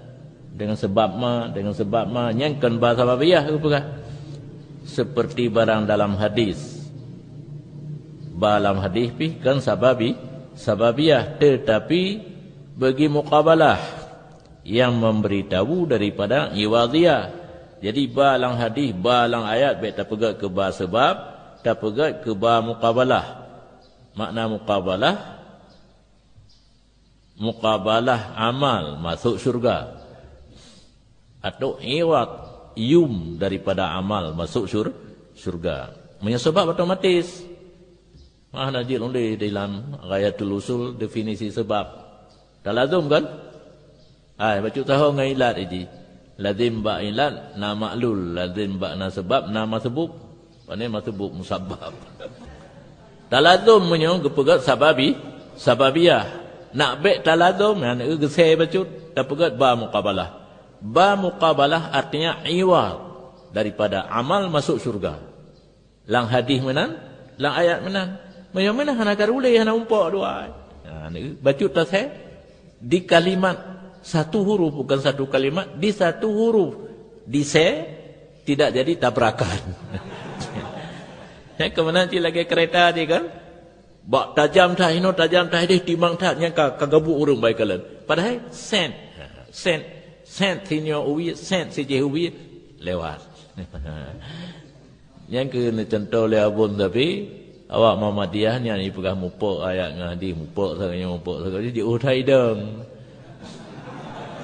Dengan sebab ma, dengan sebab ma. Nyan kon ba sababiyah geupeugah. Seperti barang dalam hadis. Ba lam hadis pih kon sababi-, sababiyah. Tetapi bagi muqabalah. Yang memberitahu daripada iwadiyah. Jadi, ba lam hadis, ba lam ayat, bék tapeugét keu ba seubab, tapeugét keu ba muqabalah. Makna muqabalah, muqabalah amal masuk syurga. Atau iwad, yum daripada amal masuk syur-, syurga. Meunyoe seubab otomatis. Mah na jeuet ulée di lam Ghayatul Usul definisi seubab. Talazum kan? Hai, bacut sahoe ngon ilat iji. Lazim bak ilat na maklul, lazim bak na seubab na masbub. Pane masbub, musabbab. Talazum meunyoe geupeugét sababi, sababiyah. Nak bék talazum, nyan eu geusé bacut, tapeugét ba muqabalah. Ba muqabalah artinya iwad daripada amal masuk syurga. Lam hadis meunan, lam ayat meunan. Meunyoe meunan hana ka ulée, hana mupok dua. Ha, ni bacut tasé di kalimat satu huruf, bukan satu kalimat, di satu huruf disé tidak jadi tabrakan. Nyan keu meunan cit lagée keureta jih kan? Bak tajam that hinoe, tajam that idéh, timang that nyang ka, ka gabuk ureuëng bak ikalon. Padahai sét, sét, sét sinyoe uwie, sét sijih uwie lewat. Nyang keu neucuntoh lé Abon, tapi awak Muhammadiyah nyan jipeugah mupok ayat ngon hadis, mupok sagoe nyoe, mupok sagoe nyoe, jiôh that idong.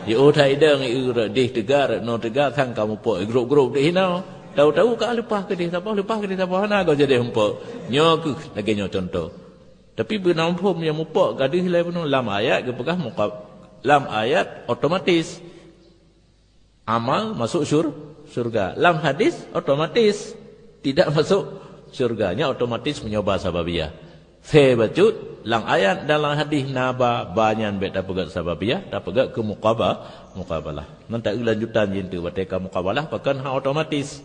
Jiôh that idong, ié rot deh teuga, rot noe teuga, sang ka mupok, igrôp-grôp deh hinoe. Tahu-tahu ka leupah keudeh saboh, leupah keudeh saboh, hana goe jadeh mupok. Nyoe keuh lagée nyoe cuntoh. Tapi beuna muphom nyang mupok ka deuh ilée bunoe lam ayat geupeugah muqa-, lam ayat otomatis. Amal masuk syur-, syurga. Lam hadis otomatis tidak masuk syurga. Nyan otomatis meunyoe ba sababiyah. Sé bacut, lam ayat dan lam hadis na ba, ba nyan bék tapeugét sababiyah, tapeugét keu muqaba-, muqabalah. Nyan ta-eu lanjutan jih teuk watée ka muqabalah, pakon hana otomatis.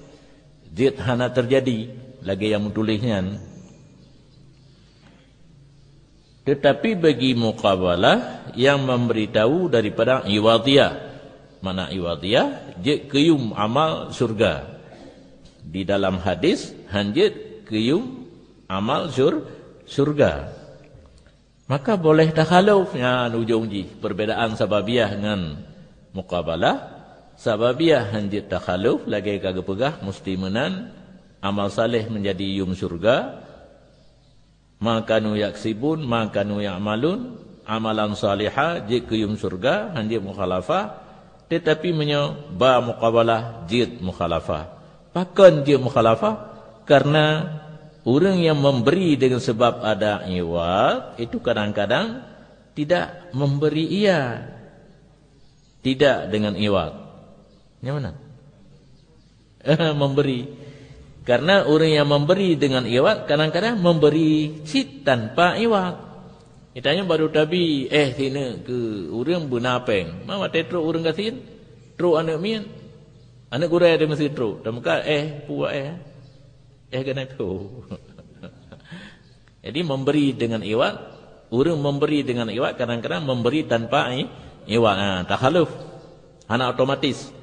Jeuet hana teujadi lagée nyang meutuléh nyan. Tetapi bagi muqabalah yang memberitahu daripada iwadiyah. Makna iwadiyah, jeuet keuyum amal syurga. Di dalam hadis, han jeuet keuyum amal syur-, syurga. Maka boleh takhaluf, nyan ujong jih perbedaan sababiah ngon muqabalah. Sababiah hanjeuet takhaluf, lagée ka geupeugah, musti meunan amal saleh meunjadi yum syurga. Ma kanu yaksibun, ma kanu ya'malun, amalan saliha, jeuet keu yum syurga, hanjeuet mukhalafah. Teutapi meunyoe ba muqabalah, jeuet mukhalafah. Pakon jeuet mukhalafah? Karena ureuëng nyang memberi dengan sebab ada iwad, itu kadang-kadang tidak memberi ia. Tidak dengan iwad. Nyang mana? Memberi. Karena ureuëng nyang memberi dengan iwad, kadang-kadang memberi cit tanpa iwad. Misalnya baru tabi, eh, sini ke ureuëng beuna péng. Ma watée trok ureuëng gasien, trok aneuëk miet. Aneuëk gurée di meusi trok. Tamuka, eh, puwa, eh. Eh, kena tu. Jadi, memberi dengan iwad, ureuëng memberi dengan iwad, kadang-kadang memberi tanpa i-, iwad. Ha, takhaluf. Hana otomatis.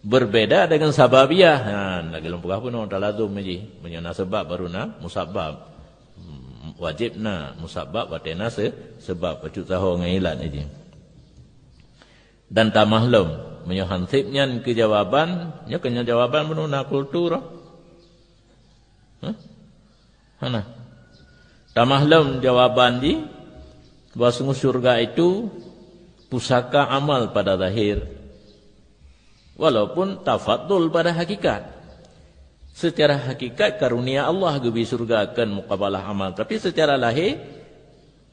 Berbeda dengan sababiah. Ha, lagée lôn peugah pun, oh, talazum ji. Meunyoe na sebab, baru na musabab. Hmm, wajib na musabab, watée na se-, sebab, bacut saho ngon ilat ji. Dan tamahlom, meunyoe hansib nyan keu jawaban, nyoe keu nyan jawaban bunoe na kultur. Hah? Hana. Tamahlom jawaban jih, bahwa sungguh syurga itu pusaka amal pada zahir, walaupun tafadul pada hakikat. Secara hakikat, karunia Allah geubri syurga kon mukabalah amal, tapi secara lahé,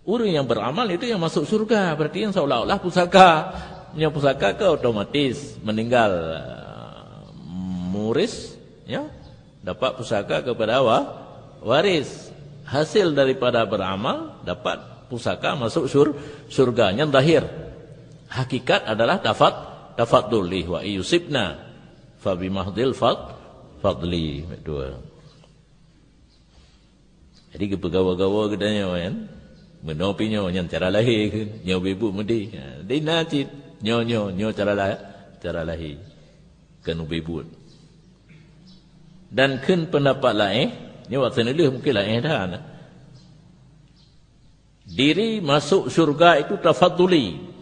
ureuëng nyang beramal itu nyang masuk syurga, berarti nyang seolah-olah pusaka. Nyang pusaka ke otomatis meninggal, eh, muris, ya, dapat pusaka kepada wa-, waris. Hasil daripada beramal dapat pusaka masuk syur-, syurga. Nyang zahir. Hakikat adalah tafad-, tafadul, wa iyusibna fa bimahdil fad-, fadli. Dua. Jadi, geupeugawa-gawa geutanyoe nyan, meunoe pih nyoe nyan cara lahé kheun, nyoe ubé buet meudéh. Ha, di na cit, nyoe, nyoe, nyoe cara la-, cara lahé. Kon ubé buet. Dan kheun peundapat laén, nyoe watée neulheueh mungken laén that. Diri masuk syurga itu tafaduli.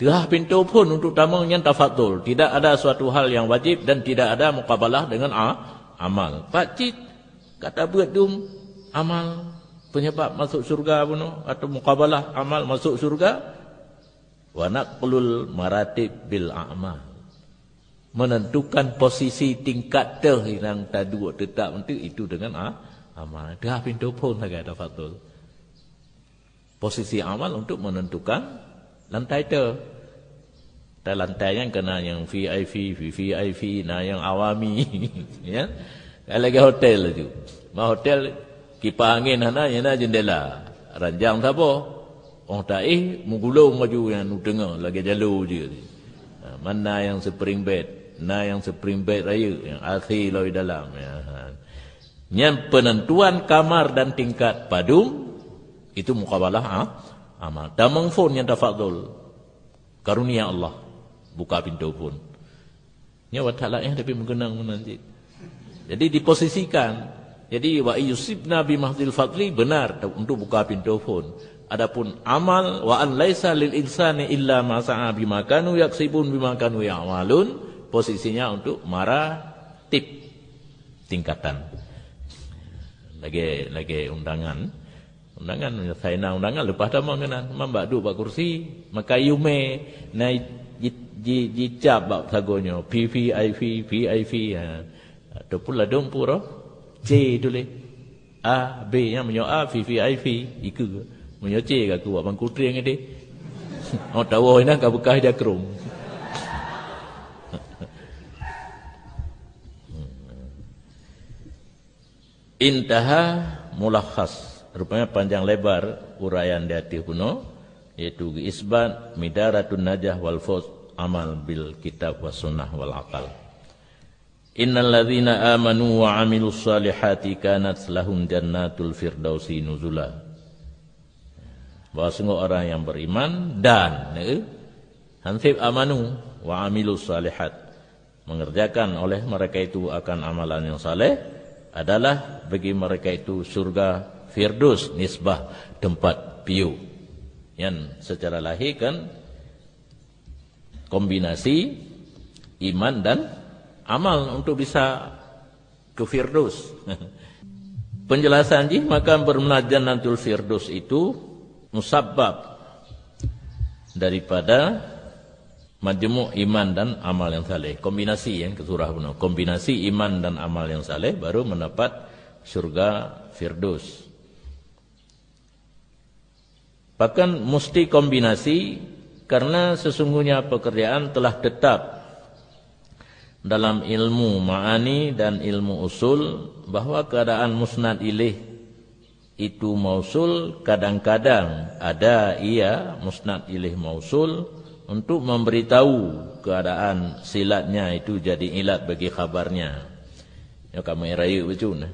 Teuhah pintoe phon untuk tamong nyan tafadul. Tidak ada suatu hal yang wajib dan tidak ada mukabalah dengan a-, amal. Pat cit ka tabeuet dum amal penyebab masuk syurga bunoe atau mukabalah amal masuk syurga? Wa naqlul maratib bil a'mal. Menentukan posisi tingkat teuh nyang taduek teutap enteuk itu dengan a-, amal. Teuhah pintoe phon sagai tafadul. Posisi amal untuk menentukan lantai teuh. Dan lantai nyan keuh na nyang V I P, V V I P, na nyang awami. Ya. Kan lagée hotel laju. Ma hotel, kipah angén hana, nyang na jendela. Ranjang saboh. Oh taéh, meugulong laju nyang u teungoh lagée jalo jih. Ha, mana nyang spring bed, na nyang spring bed rayeuk, nyang A C lom dalam. Ya. Nyan penentuan kamar dan tingkat padum, itu mukabalah, ha, amal. Tamong phon nyang tafadul. Karunia Allah. Buka pintoe phon. Nyoe watak laén tapi meukeunong meunan cit. Jadi diposisikan. Jadi wa iyusibna bimahdil fadli benar untuk buka pintoe phon. Adapun amal wa an laisa lil insani illa ma sa'a bima kanu yaksibun bima kanu ya'malun, posisinya untuk maratib, tingkatan. Lagée, lagée undangan. Undangan, saina undangan leupah tamong keunan. Mam bak duek bak kursi, maka yumé na ji, ji, jicab bak sagoe nyoe, V V I P, V I P. Ha. Ataupun ladom pura C tuléh. A, B, nyan meunyoe A, V V I P, ikeue. Meunyoe C, ka kuwat bangku trieng idéh. Oh, tawoe inan ka beukah ija krong. Intaha mulakhas, rupanya panjang lebar uraian di ateueh bunoe, yaitu geuisbat midaratun najah wal fauz amal bil kitab was sunnah wal aqal. Innal ladzina amanu wa amilus salihati kanat lahum jannatul firdausi nuzula. Bahwa sungguh orang yang beriman dan, eh, hansib amanu wa amilus salihat, mengerjakan oleh mereka itu akan amalan yang saleh, adalah bagi mereka itu surga Firdaus, nisbah teumpat piôh. Nyan seucara lahé kan kombinasi iman dan amal untuk bisa keu Firdaus. Penjelasan jih, maka beumakna Jannatul Firdaus itu musabbab daripada majmuk iman dan amal yang saleh. Kombinasi, ya, keu surah bunoe. Kombinasi iman dan amal yang saleh baru mendapat syurga Firdaus. Bahkan musti kombinasi, karena sesungguhnya pekerjaan telah tetap dalam ilmu ma'ani dan ilmu usul bahwa keadaan musnad ilaih itu mausul, kadang-kadang ada ia musnad ilaih mausul untuk memberitahu keadaan silatnya itu jadi ilat bagi khabarnya. Ya, kamu raya betul nah.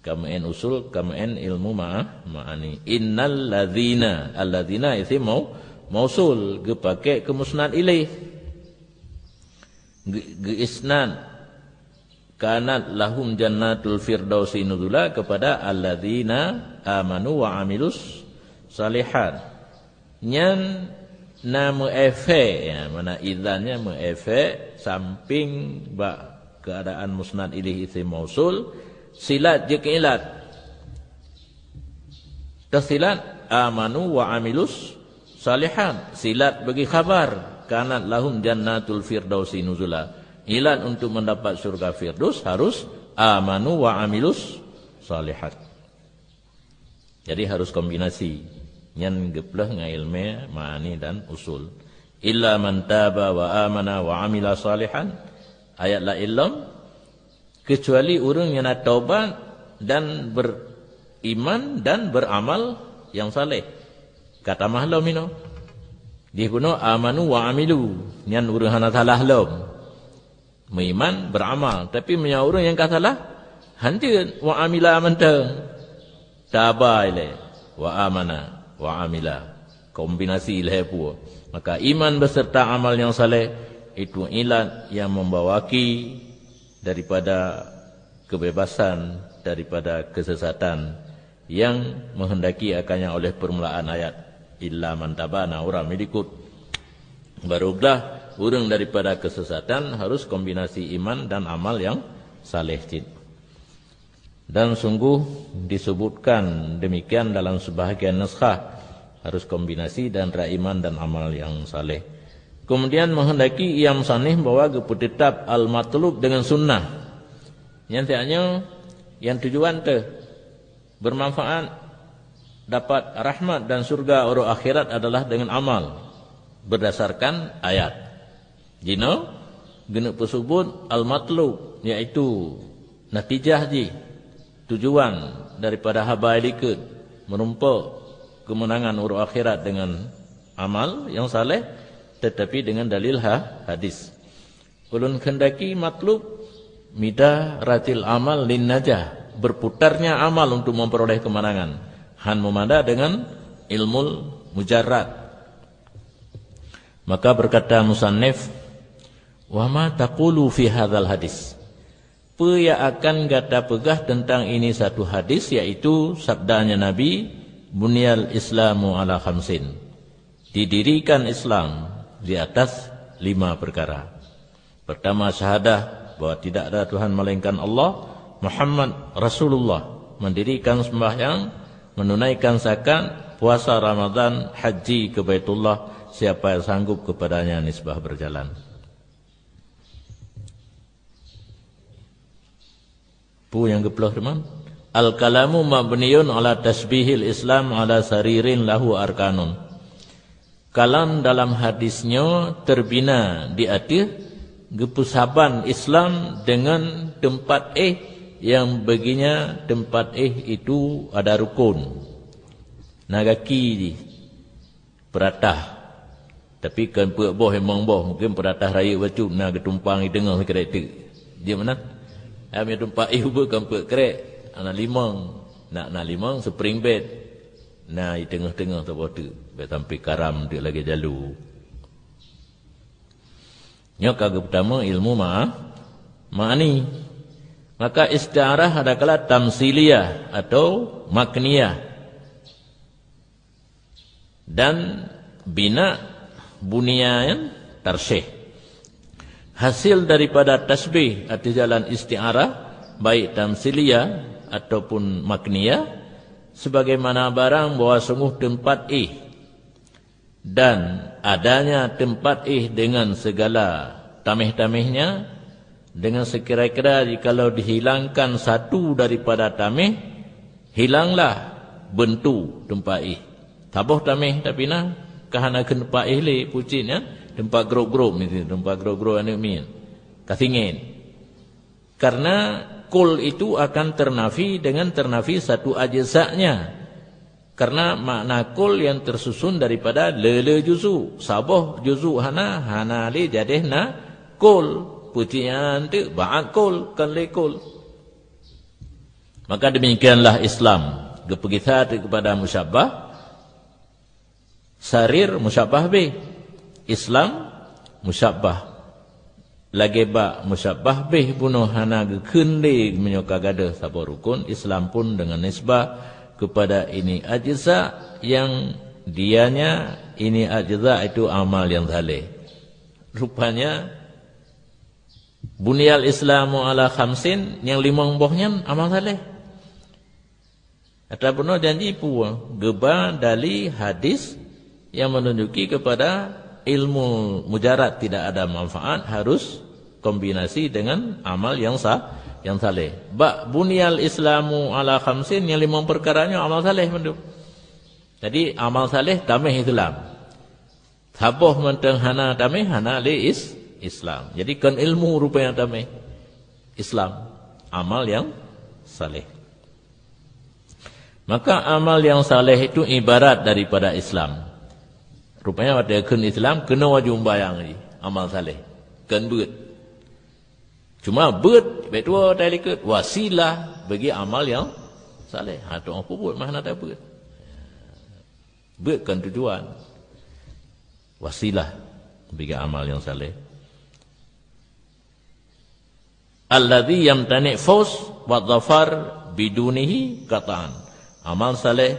Ka meu'en usul, ka meu'en ilmu ma-, ma'ani. Innal ladzina, alladzina isim mau-, mausul, geupakè keu musnad ilaih. Ge-, geuisnad, "Kanat lahum jannatul firdausi nuzula," kepada alladzina amanu wa amilus salihat. Nyan na meuefek, ya, mana idzan nyan meuefek samping bak keadaan musnad ilaih isim mausul, silat jeuet keu ilat. Teusilat, amanu wa amilus salihat, silat bagi khabar, kanat lahum jannatul firdausi nuzula. Ilat untuk mendapat syurga Firdaus harus amanu wa amilus salihat. Jadi harus kombinasi. Nyan geuplôh ngon ilmu ma'ani dan usul. "Illa man taba wa amana wa amila salihan." Ayat laén lom, "Kecuali ureuëng nyang na taubat dan beriman dan beramal yang saleh." Ka tamah lom inoe. Jih bunoe amanu wa amilu, nyan ureuëng hana salah lom. Meuiman, beuramal. Tapi meunyoe ureuëng nyang ka salah, hanjeuet wa amila mantong. Taba ilée, wa amana, wa amila. Kombinasi lhée peue. Maka iman beserta amal nyang saleh itu ilat yang membawaki daripada kebebasan, daripada kesesatan. Yang menghendaki akannya oleh permulaan ayat, "Illa man taba," na ureuëng meulikot. Baru glah ureuëng daripada kesesatan harus kombinasi iman dan amal yang saleh cit. Dan sungguh disebutkan demikian dalam sebahagian naskah, harus kombinasi dan antara iman dan amal yang saleh. Kemudian menghendaki ia musannif bahwa geupeutetap al-matlub dengan sunnah. Nyang tiaknya yang tujuan teuh bermanfaat, dapat rahmat dan syurga uroe akhirat adalah dengan amal berdasarkan ayat. Jinoe geuneuk peusubut al-matlub, yaitu natijah jih, tujuan daripada haba likot, meurumpok keumeunangan uroe akhirat dengan amal yang saleh, tetapi dengan dalil ha-, hadis. Ulôn kehendaki matlub midaratil amal lin najah, berputarnya amal untuk memperoleh kemenangan. Han meumada dengan ilmul mujarrad. Maka berkata musannif, "Wa ma taqulu fi hadzal hadis?" Peue nyang akan gata peugah tentang ini satu hadis, yaitu sabdanya Nabi, "Bunyal Islamu ala khamsin." Didirikan Islam di atas lima perkara. Pertama, syahadah bahwa tidak ada Tuhan melainkan Allah, Muhammad Rasulullah, mendirikan sembahyang, menunaikan zakat, puasa Ramadan, haji ke Baitullah, siapa yang sanggup kepadanya nisbah berjalan. Peue nyang geupeuleueh teuma? Al-kalamu mabniyun ala tasbihil Islam ala saririn lahu arkanun. Kalam dalam hadis nyoe terbina di ateueh geupeusaban Islam dengan teumpat éh nyang beuginya teumpat éh itu ada rukon. Na gaki jih. Peuratah. Tapi kon peuet boh, limong boh, mungken peuratah rayeuk bacut na geutumpang di teungoh sikrek teuk. Jeuet meunan? Ai meunyoe teumpat éh ubeut kon peuet krek, na limong. Na, na limong spring bed. Na di teungoh-teungoh saboh teuk. Bèk sampai karam teuk lagèe jalu. Nyoe ka geupeutama ilmu ma-, ma'ani. Maka isti'arah adakala tamsiliyah atau makniyah. Dan bina bunyan tarsyih. Hasil daripada tasybih ateueh jalan isti'arah, baik tamsiliyah ataupun makniyah, sebagaimana barang bahwa sungguh teumpat éh dan adanya teumpat éh dengan segala taméh-taméhnya, dengan sekira-kira jikalau dihilangkan satu daripada taméh, hilanglah beuntu teumpat éh. Saboh taméh tapi na, ka hana keuneuk teumpat éh lé, pucit nyan, teumpat grôp-grôp miseue, teumpat grôp-grôp aneuk miet. Ka singét. Karena kul itu akan ternafi dengan ternafi satu ajza'nya. Karena makna kul yang tersusun daripada le-le juzu. Saboh juzu hana, hana lé jadeh na kul. Pucit nyan teuk ba'at kul, kon lé kul. Maka demikianlah Islam, geupeugisa teuk kepada musyabbah, sarir musyabbah bih, Islam musyabbah. Lagée bak musyabbah bih bunoe hana geukheun lé meunyoe ka gadôh saboh rukun, Islam pun dengan nisbah kepada ini ajza yang dianya ini ajza itu amal yang saleh. Rupanya, bunyal Islamu ala khamsin, nyang limong boh nyan amal saleh. Ata bunoe janji peue? Geuba dali hadis yang menunjuki kepada ilmu mujarad tidak ada manfaat, harus kombinasi dengan amal yang sa-, yang saleh. Bak bunyal Islamu ala khamsin, nyang limong peukara nyoe amal saleh mandum. Jadi amal saleh taméh Islam. Saboh mantong hana taméh, hana lé is-, Islam. Jadi kon ilmu rupanya taméh, Islam, amal yang saleh. Maka amal yang saleh itu ibarat daripada Islam. Rupanya watée kheun Islam, keunoe wajéb sumbayang jih, amal saleh. Kon beuet. Cuma beuet, bék tuwoe talikot, wasilah bagi amal yang saleh. Ha, tu'oh peubuet mah hana tabeuet. Beuet kon tujuan. Wasilah bagi amal yang saleh. Alladzi yamtani fauz wa dhafar bidunihi qat'an. Amal saleh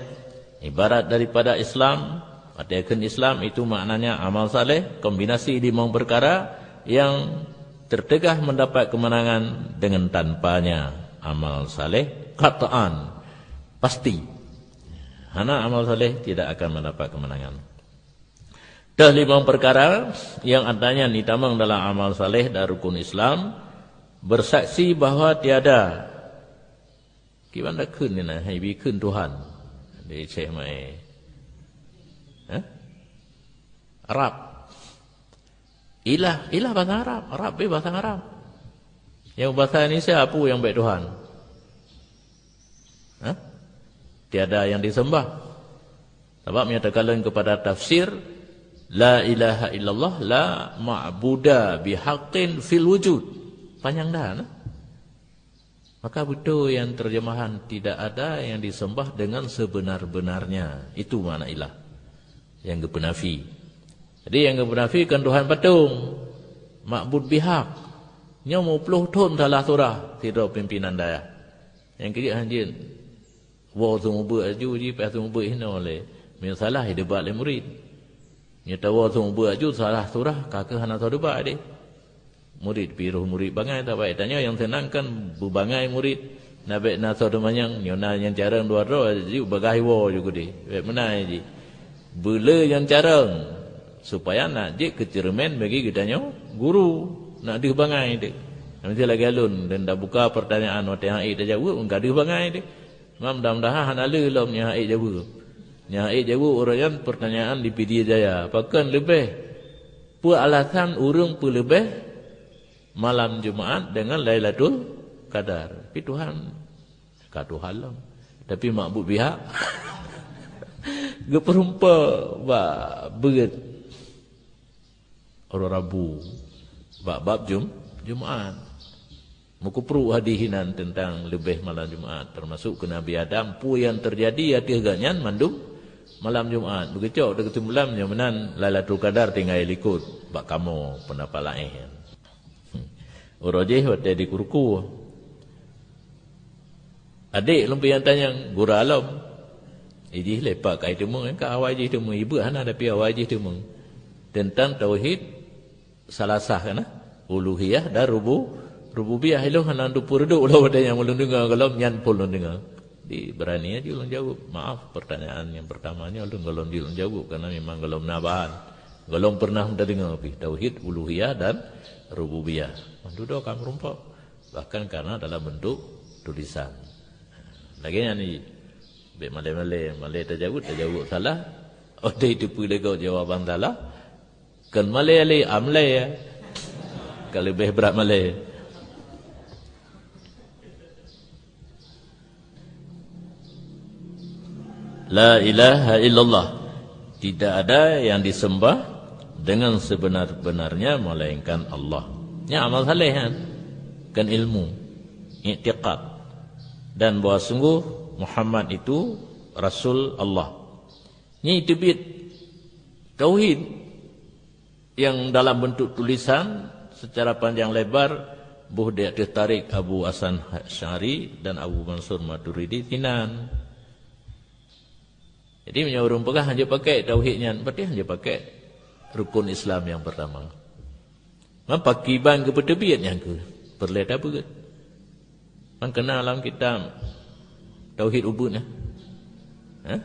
ibarat daripada Islam. Watée kheun Islam itu maknanya amal saleh, kombinasi limong peukara yang tertegah mendapat kemenangan dengan tanpanya amal saleh qat'an, pasti. Hana amal saleh tidak akan mendapat kemenangan. Teuh limong peukara nyang adanya nitamong dalam amal saleh dan rukun Islam, bersaksi bahwa tiada. Kiban da kheun ni na, hai bi kheun Tuhan. Di Syekh Mai. Hah? Arab. Ilah, ilah bahasa Arab. Arab be bahasa Arab. Nyang bahasa Indonesia apa yang baik Tuhan? Hah? Tiada yang disembah. Sabab meunyoe takalon kepada tafsir, la ilaha illallah la ma'buda bihaqqin fil wujud. Panjang dah, nah. Maka beutôi nyang terjemahan tidak ada yang disembah dengan sebenar-benarnya. Itu makna ilah. Nyang geupeunafi. Jadi nyang geupeunafi kan Tuhan patong. Ma'bud bihaq. Nyoe muploh thon salah surah sidroe pimpinan dayah. Nyang keu jeuet hanjeut. Woe seumeubeuet aju jih, payah seumeubeuet hinoe lé. Meunyoe salah, ya debat lé murit. Nyoe tawoe seumeubeuet aju, salah surah, ka keuh hana soe debat deh. Murit piroh murit bangai, tapi tanyoe nyang seunang kan beubangai murit. Na bék na soe teumanyong, nyoe na nyang carông dua droe, aju bagaih woe ju keudeh. Bék meunan jih. Beule nyang carông, supaya nak jeuet keu ceureumen bagi geutanyoe guru. Nak deuh bangai teuh. Miseu lagée lôn, dan tabuka peurtanyaan watée han ék tajaweueb, ka deuh bangai teuh. Mudah-mudahan hana le lom nyang han ék jaweueb. Nyang han ék jaweueb uroe nyan peurtanyaan di Pidie Jaya. Pakon leubeh? Peue alasan ureuëng peuleubeh malam Jumaat deungon Lailatul Qadar? Tapi Tuhan, ka Tuhan lom. Tapi ma'bud bihaq geupeurumpa bak beuet. Uroe Rabu, bak bab Jum-, Jumaat. Meukeuprok hadih inan teuntang leubeh malam Jumaat, teumasok keu Nabi Adam, peue nyang teujadi ateueh gobnyan mandum malam Jumaat. Beugeucok teukeuseumplan nyoe meunan Lailatul Qadar tinggai likot bak kamoe peundapat laén. Uroe jih watée di Kuruku. Adék lôn pih nyang tanyong, gura lom. Ijih lé pak kai teumong, ka awai jih teumong, ibeuk hana tapi awai jih teumong. Teuntang tauhid salasah kana, uluhiyah dan rubu-, rububiyah. Ilôn hana teupeureuduek lom watée nyang lôn deungoe gohlom nyan phon lôn deungoe. Di berani aja lôn jaweueb. Maaf, pertanyaan yang pertama nyoe lôn gohlom jih lôn jaweueb karena memang gohlom na bahan. Gohlom pernah teudeungoe pih tauhid uluhiyah dan rububiyah. Dudoe ka meurumpok. Bahkan karena dalam bentuk tulisan. Lagée nyan ni, bék malée-malée, malée tajaweueb, tajaweueb salah. Watée teupeue lé gob jawaban salah, kon malée lé, amlée ya. Ka leubeh brat malée. La ilaha illallah. Tidak ada yang disembah dengan sebenar-benarnya melainkan Allah. Nyan amal saleh kan? Kan ilmu, iktikad. Dan bahwa sungguh Muhammad itu Rasul Allah. Nyan teubiet tauhid yang dalam bentuk tulisan secara panjang lebar, boh di ateueh tarikh Abu Hasan Asy'ari dan Abu Mansur Maturidi sinan. Jadi, meunyoe ureuëng peugah hana pakai tauhid nyan, berarti hana pakai rukun Islam yang pertama. Maka pakriban geupeuteubiet nyang keu peureulée tabeuet. Maka na lam kitab tauhid ubeut nyan. Ha?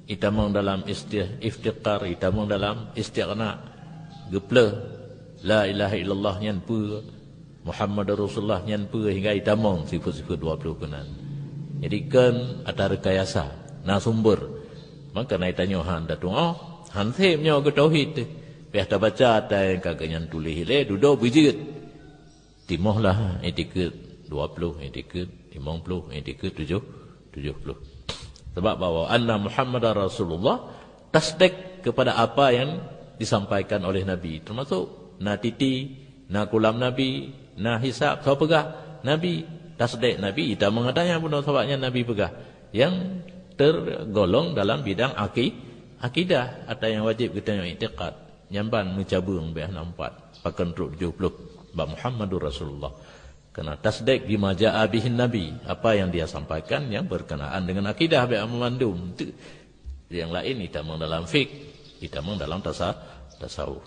Itamong dalam isti-, iftiqar, itamong dalam istighna. Geupleuh la ilaha illallah nyan peue, Muhammadur Rasulullah nyan peue, hingga itamong sifeuet-sifeuet dua puluh keunan. Jadi kon ata rekayasa, na sumber. Maka na itanyoe han tatuoh, han sép nyoe keu tauhid teuh. Piah tabaca ata nyang ka geuhnyan tuléh ilée dudoe beujeuet. Timoh lah itikeuet dua puluh, itikeuet limong puluh, itikeuet tujoh, tujoh puluh. Sebab bahwa anna Muhammadar Rasulullah, tasdik kepada apa yang disampaikan oleh Nabi, termasuk na titi, na kulam Nabi, na hisab, soe peugah Nabi, tasdik Nabi, itamong ata nyang bunoe sabab nyan Nabi peugah, yang tergolong dalam bidang aki-, akidah, ata nyang wajib geutanyoe iktikad. Nyan ban meucabeueng bék hana meupat, pakon trok tujoh puluh bak Muhammadur Rasulullah. Karena tasdik bima jaa bihin Nabi, apa yang dia sampaikan yang berkenaan dengan akidah bék hana mandum. Tu yang lain itamong dalam fik, itamong dalam tasa-, tasawuf.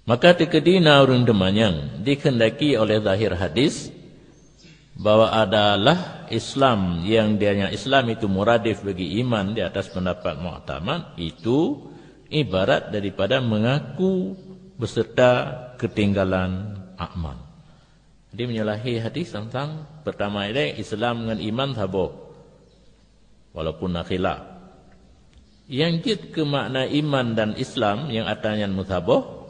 Maka teukeudi na ureuëng teumanyong dikehendaki oleh zahir hadis bahwa adalah Islam, yang dianya Islam itu muradif bagi iman di atas pendapat muktamad, itu ibarat daripada mengaku beserta ketinggalan amal. Jadi menyalahi hadis tentang pertama ilée Islam ngon iman saboh. Walaupun na khilaf. Nyang jeuet keu makna iman dan Islam nyang ata nyan meusaboh,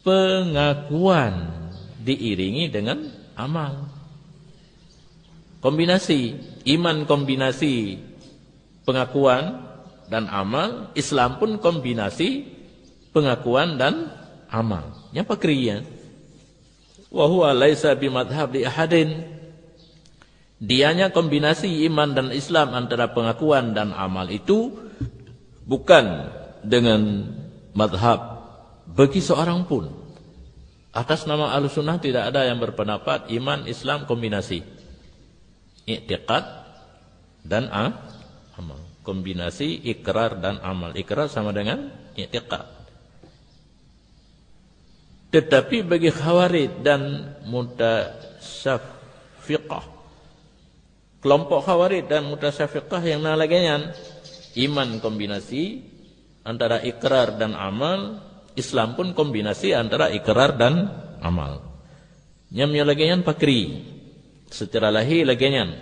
pengakuan diiringi dengan amal. Kombinasi, iman kombinasi pengakuan dan amal, Islam pun kombinasi pengakuan dan amal. Nyang pakri ya? Wa huwa laisa bimadhhab li ahadin. Dianya kombinasi iman dan Islam antara pengakuan dan amal itu bukan dengan madhab bagi seorang pun. Atas nama Ahlussunnah tidak ada yang berpendapat iman Islam kombinasi iktikad dan a-, amal. Kombinasi ikrar dan amal. Ikrar sama dengan iktikad. Tetapi bagi Khawarij dan Mutasyafiqah, kelompok Khawarij dan Mutasyafiqah yang na lagée nyan, iman kombinasi antara ikrar dan amal, Islam pun kombinasi antara ikrar dan amal. Nyam nyang lagée nyan pakri. Secara lahé lagée nyan.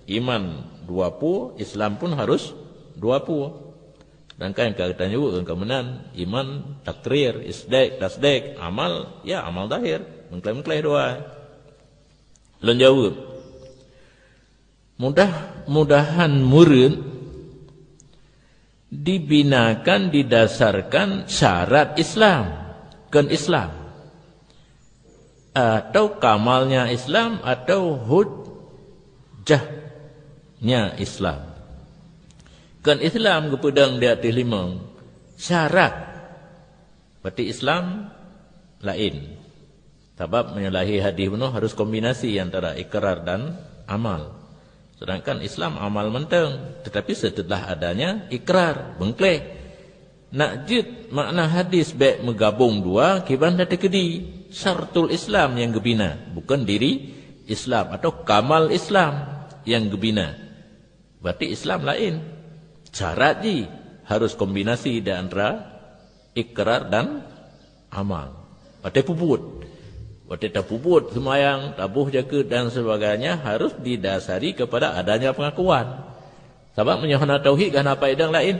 Iman dua pue, Islam pun harus dua pue. Sedangkan ka geutanyoe ka meunan, iman takrir, isdek, tasdek, amal, ya amal zahir, meukleh-meukleh dua. Lôn jaweueb. Mudah-mudahan murid dibinakan didasarkan syarat Islam, kon Islam. Atau kamalnya Islam, atau hujjahnya Islam. Kon Islam geupeudong di ateueh limong syarat. Berarti Islam laén. Sabab meunyoe lahé hadis bunoe harus kombinasi antara ikrar dan amal. Sedangkan Islam amal mantong, tetapi setelah adanya ikrar, beungkléh. Nak jeuet makna hadis bék meugabong dua kiban dan teukeudi. Syartul Islam nyang geubina, bukan diri Islam atau kamal Islam nyang geubina. Berarti Islam laén. Syarat jih harus kombinasi di antara ikrar dan amal. Watée peubuet. Watée tapeubuet seumayang, taboh jakeuet dan sebagainya harus didasari kepada adanya pengakuan. Sabab meunyoe hana tauhid, hana peudong laén.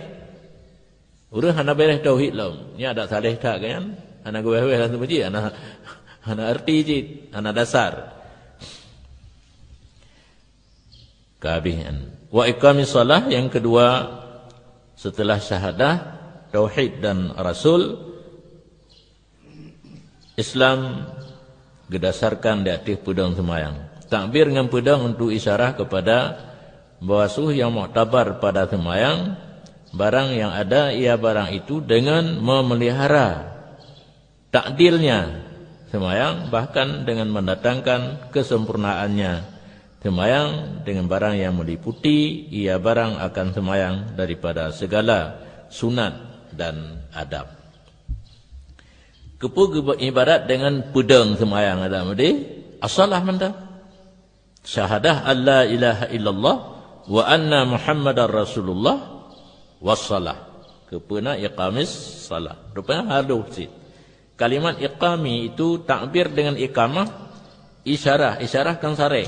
Ureuëng hana beres tauhid lom, nyan adak saleh that kan? Hana geuwéh-wéh lam teumeuji, hana, hana arti cit, hana dasar. Ka habéh nyan. Wa iqamis shalah, yang kedua setelah syahadah, tauhid dan rasul, Islam geudasarkan di ateueh peudong seumayang. Takbir ngon peudong untuk isyarah kepada bahwa suh yang muktabar pada seumayang, barang yang ada ia barang itu dengan memelihara takdilnya seumayang, bahkan dengan mendatangkan kesempurnaannya seumayang dengan barang yang meliputi ia barang akan seumayang daripada segala sunat dan adab. Keupeue geuibarat dengan peudong seumayang, adak meudeh? Asalah mantong. Syahadah an la ilaha illallah wa anna Muhammadar Rasulullah wassalah. Keupeue na iqamis salah. Rupanya halôh cit. Kalimat iqami itu takbir dengan iqamah, isyarah. Isyarah kan saré.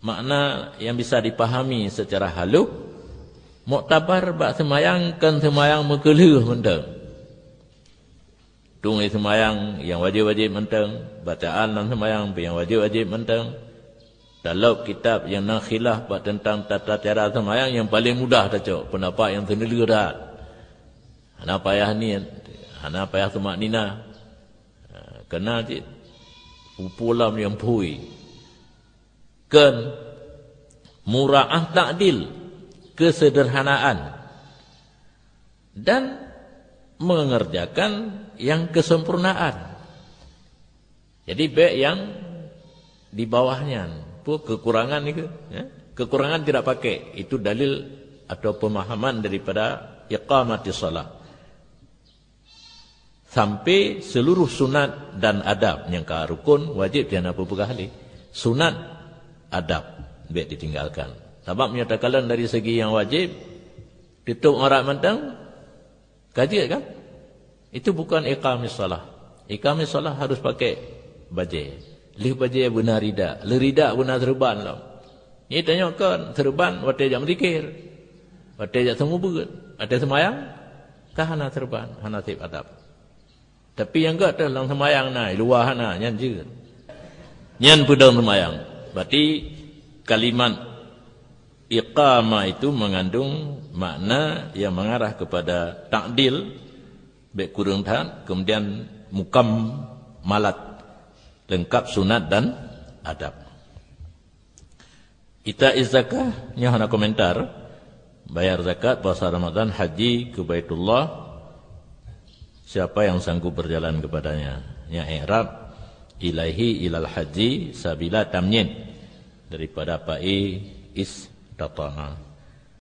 Makna yang bisa dipahami secara halôh, muktabar bak seumayang kan seumayang meukeulheueh mantong. Tueng lé seumayang nyang wajéb-wajéb mantong, bacaan lam seumayang pih nyang wajéb-wajéb mantong. Talop kitab nyang na khilaf bak teuntang tata cara seumayang, nyang paleng mudah tacok, peundapat nyang seuneulheueh that. Hana payah niet, hana payah tumakninah. Ha, keunal cit peue-peue lom nyang phui. Kon muraah takdil, kesederhanaan, dan mengerjakan yang kesempurnaan. Jadi, bék nyang di bawah nyan. Peue kekurangan itu, ya? Kekurangan tidak pakai. Itu dalil atau pemahaman daripada iqamatis shalah. Sampai seluruh sunat dan adab nyang ka rukun, wajéb, jih hana peue peugah lé. Sunat, adab bék ditinggalkan. Sabab meunyoe takalon dari segi nyang wajéb, tutup aurat mantong, ka jeuet kan? Itu bukan iqamis shalah. Iqamis shalah harus pakai bajée. Lheueh bajée beuna rida, lheueh rida beuna seureuban lom. Nyan tanyoe kon seureuban watée jak meuzikir, watée jak seumeubeuet, watée seumayang, ka hana seureuban, hana sép adab. Tapi nyang gét teuh lam seumayang na, luwa hana, nyan jeuet. Nyan peudong seumayang. Berarti kalimat iqamah itu mengandung makna yang mengarah kepada takdil, bék kureueng that, kemudian mukamalat, lengkap sunat dan adab. Ita zakah, nyoe hana komentar. Bayar zakat, puasa Ramadan, haji ke Baitullah, siapa yang sanggup berjalan kepadanya? Nyan i'rab, ilaihi ilal haji sabila tamnyin, daripada fa'i istata'a.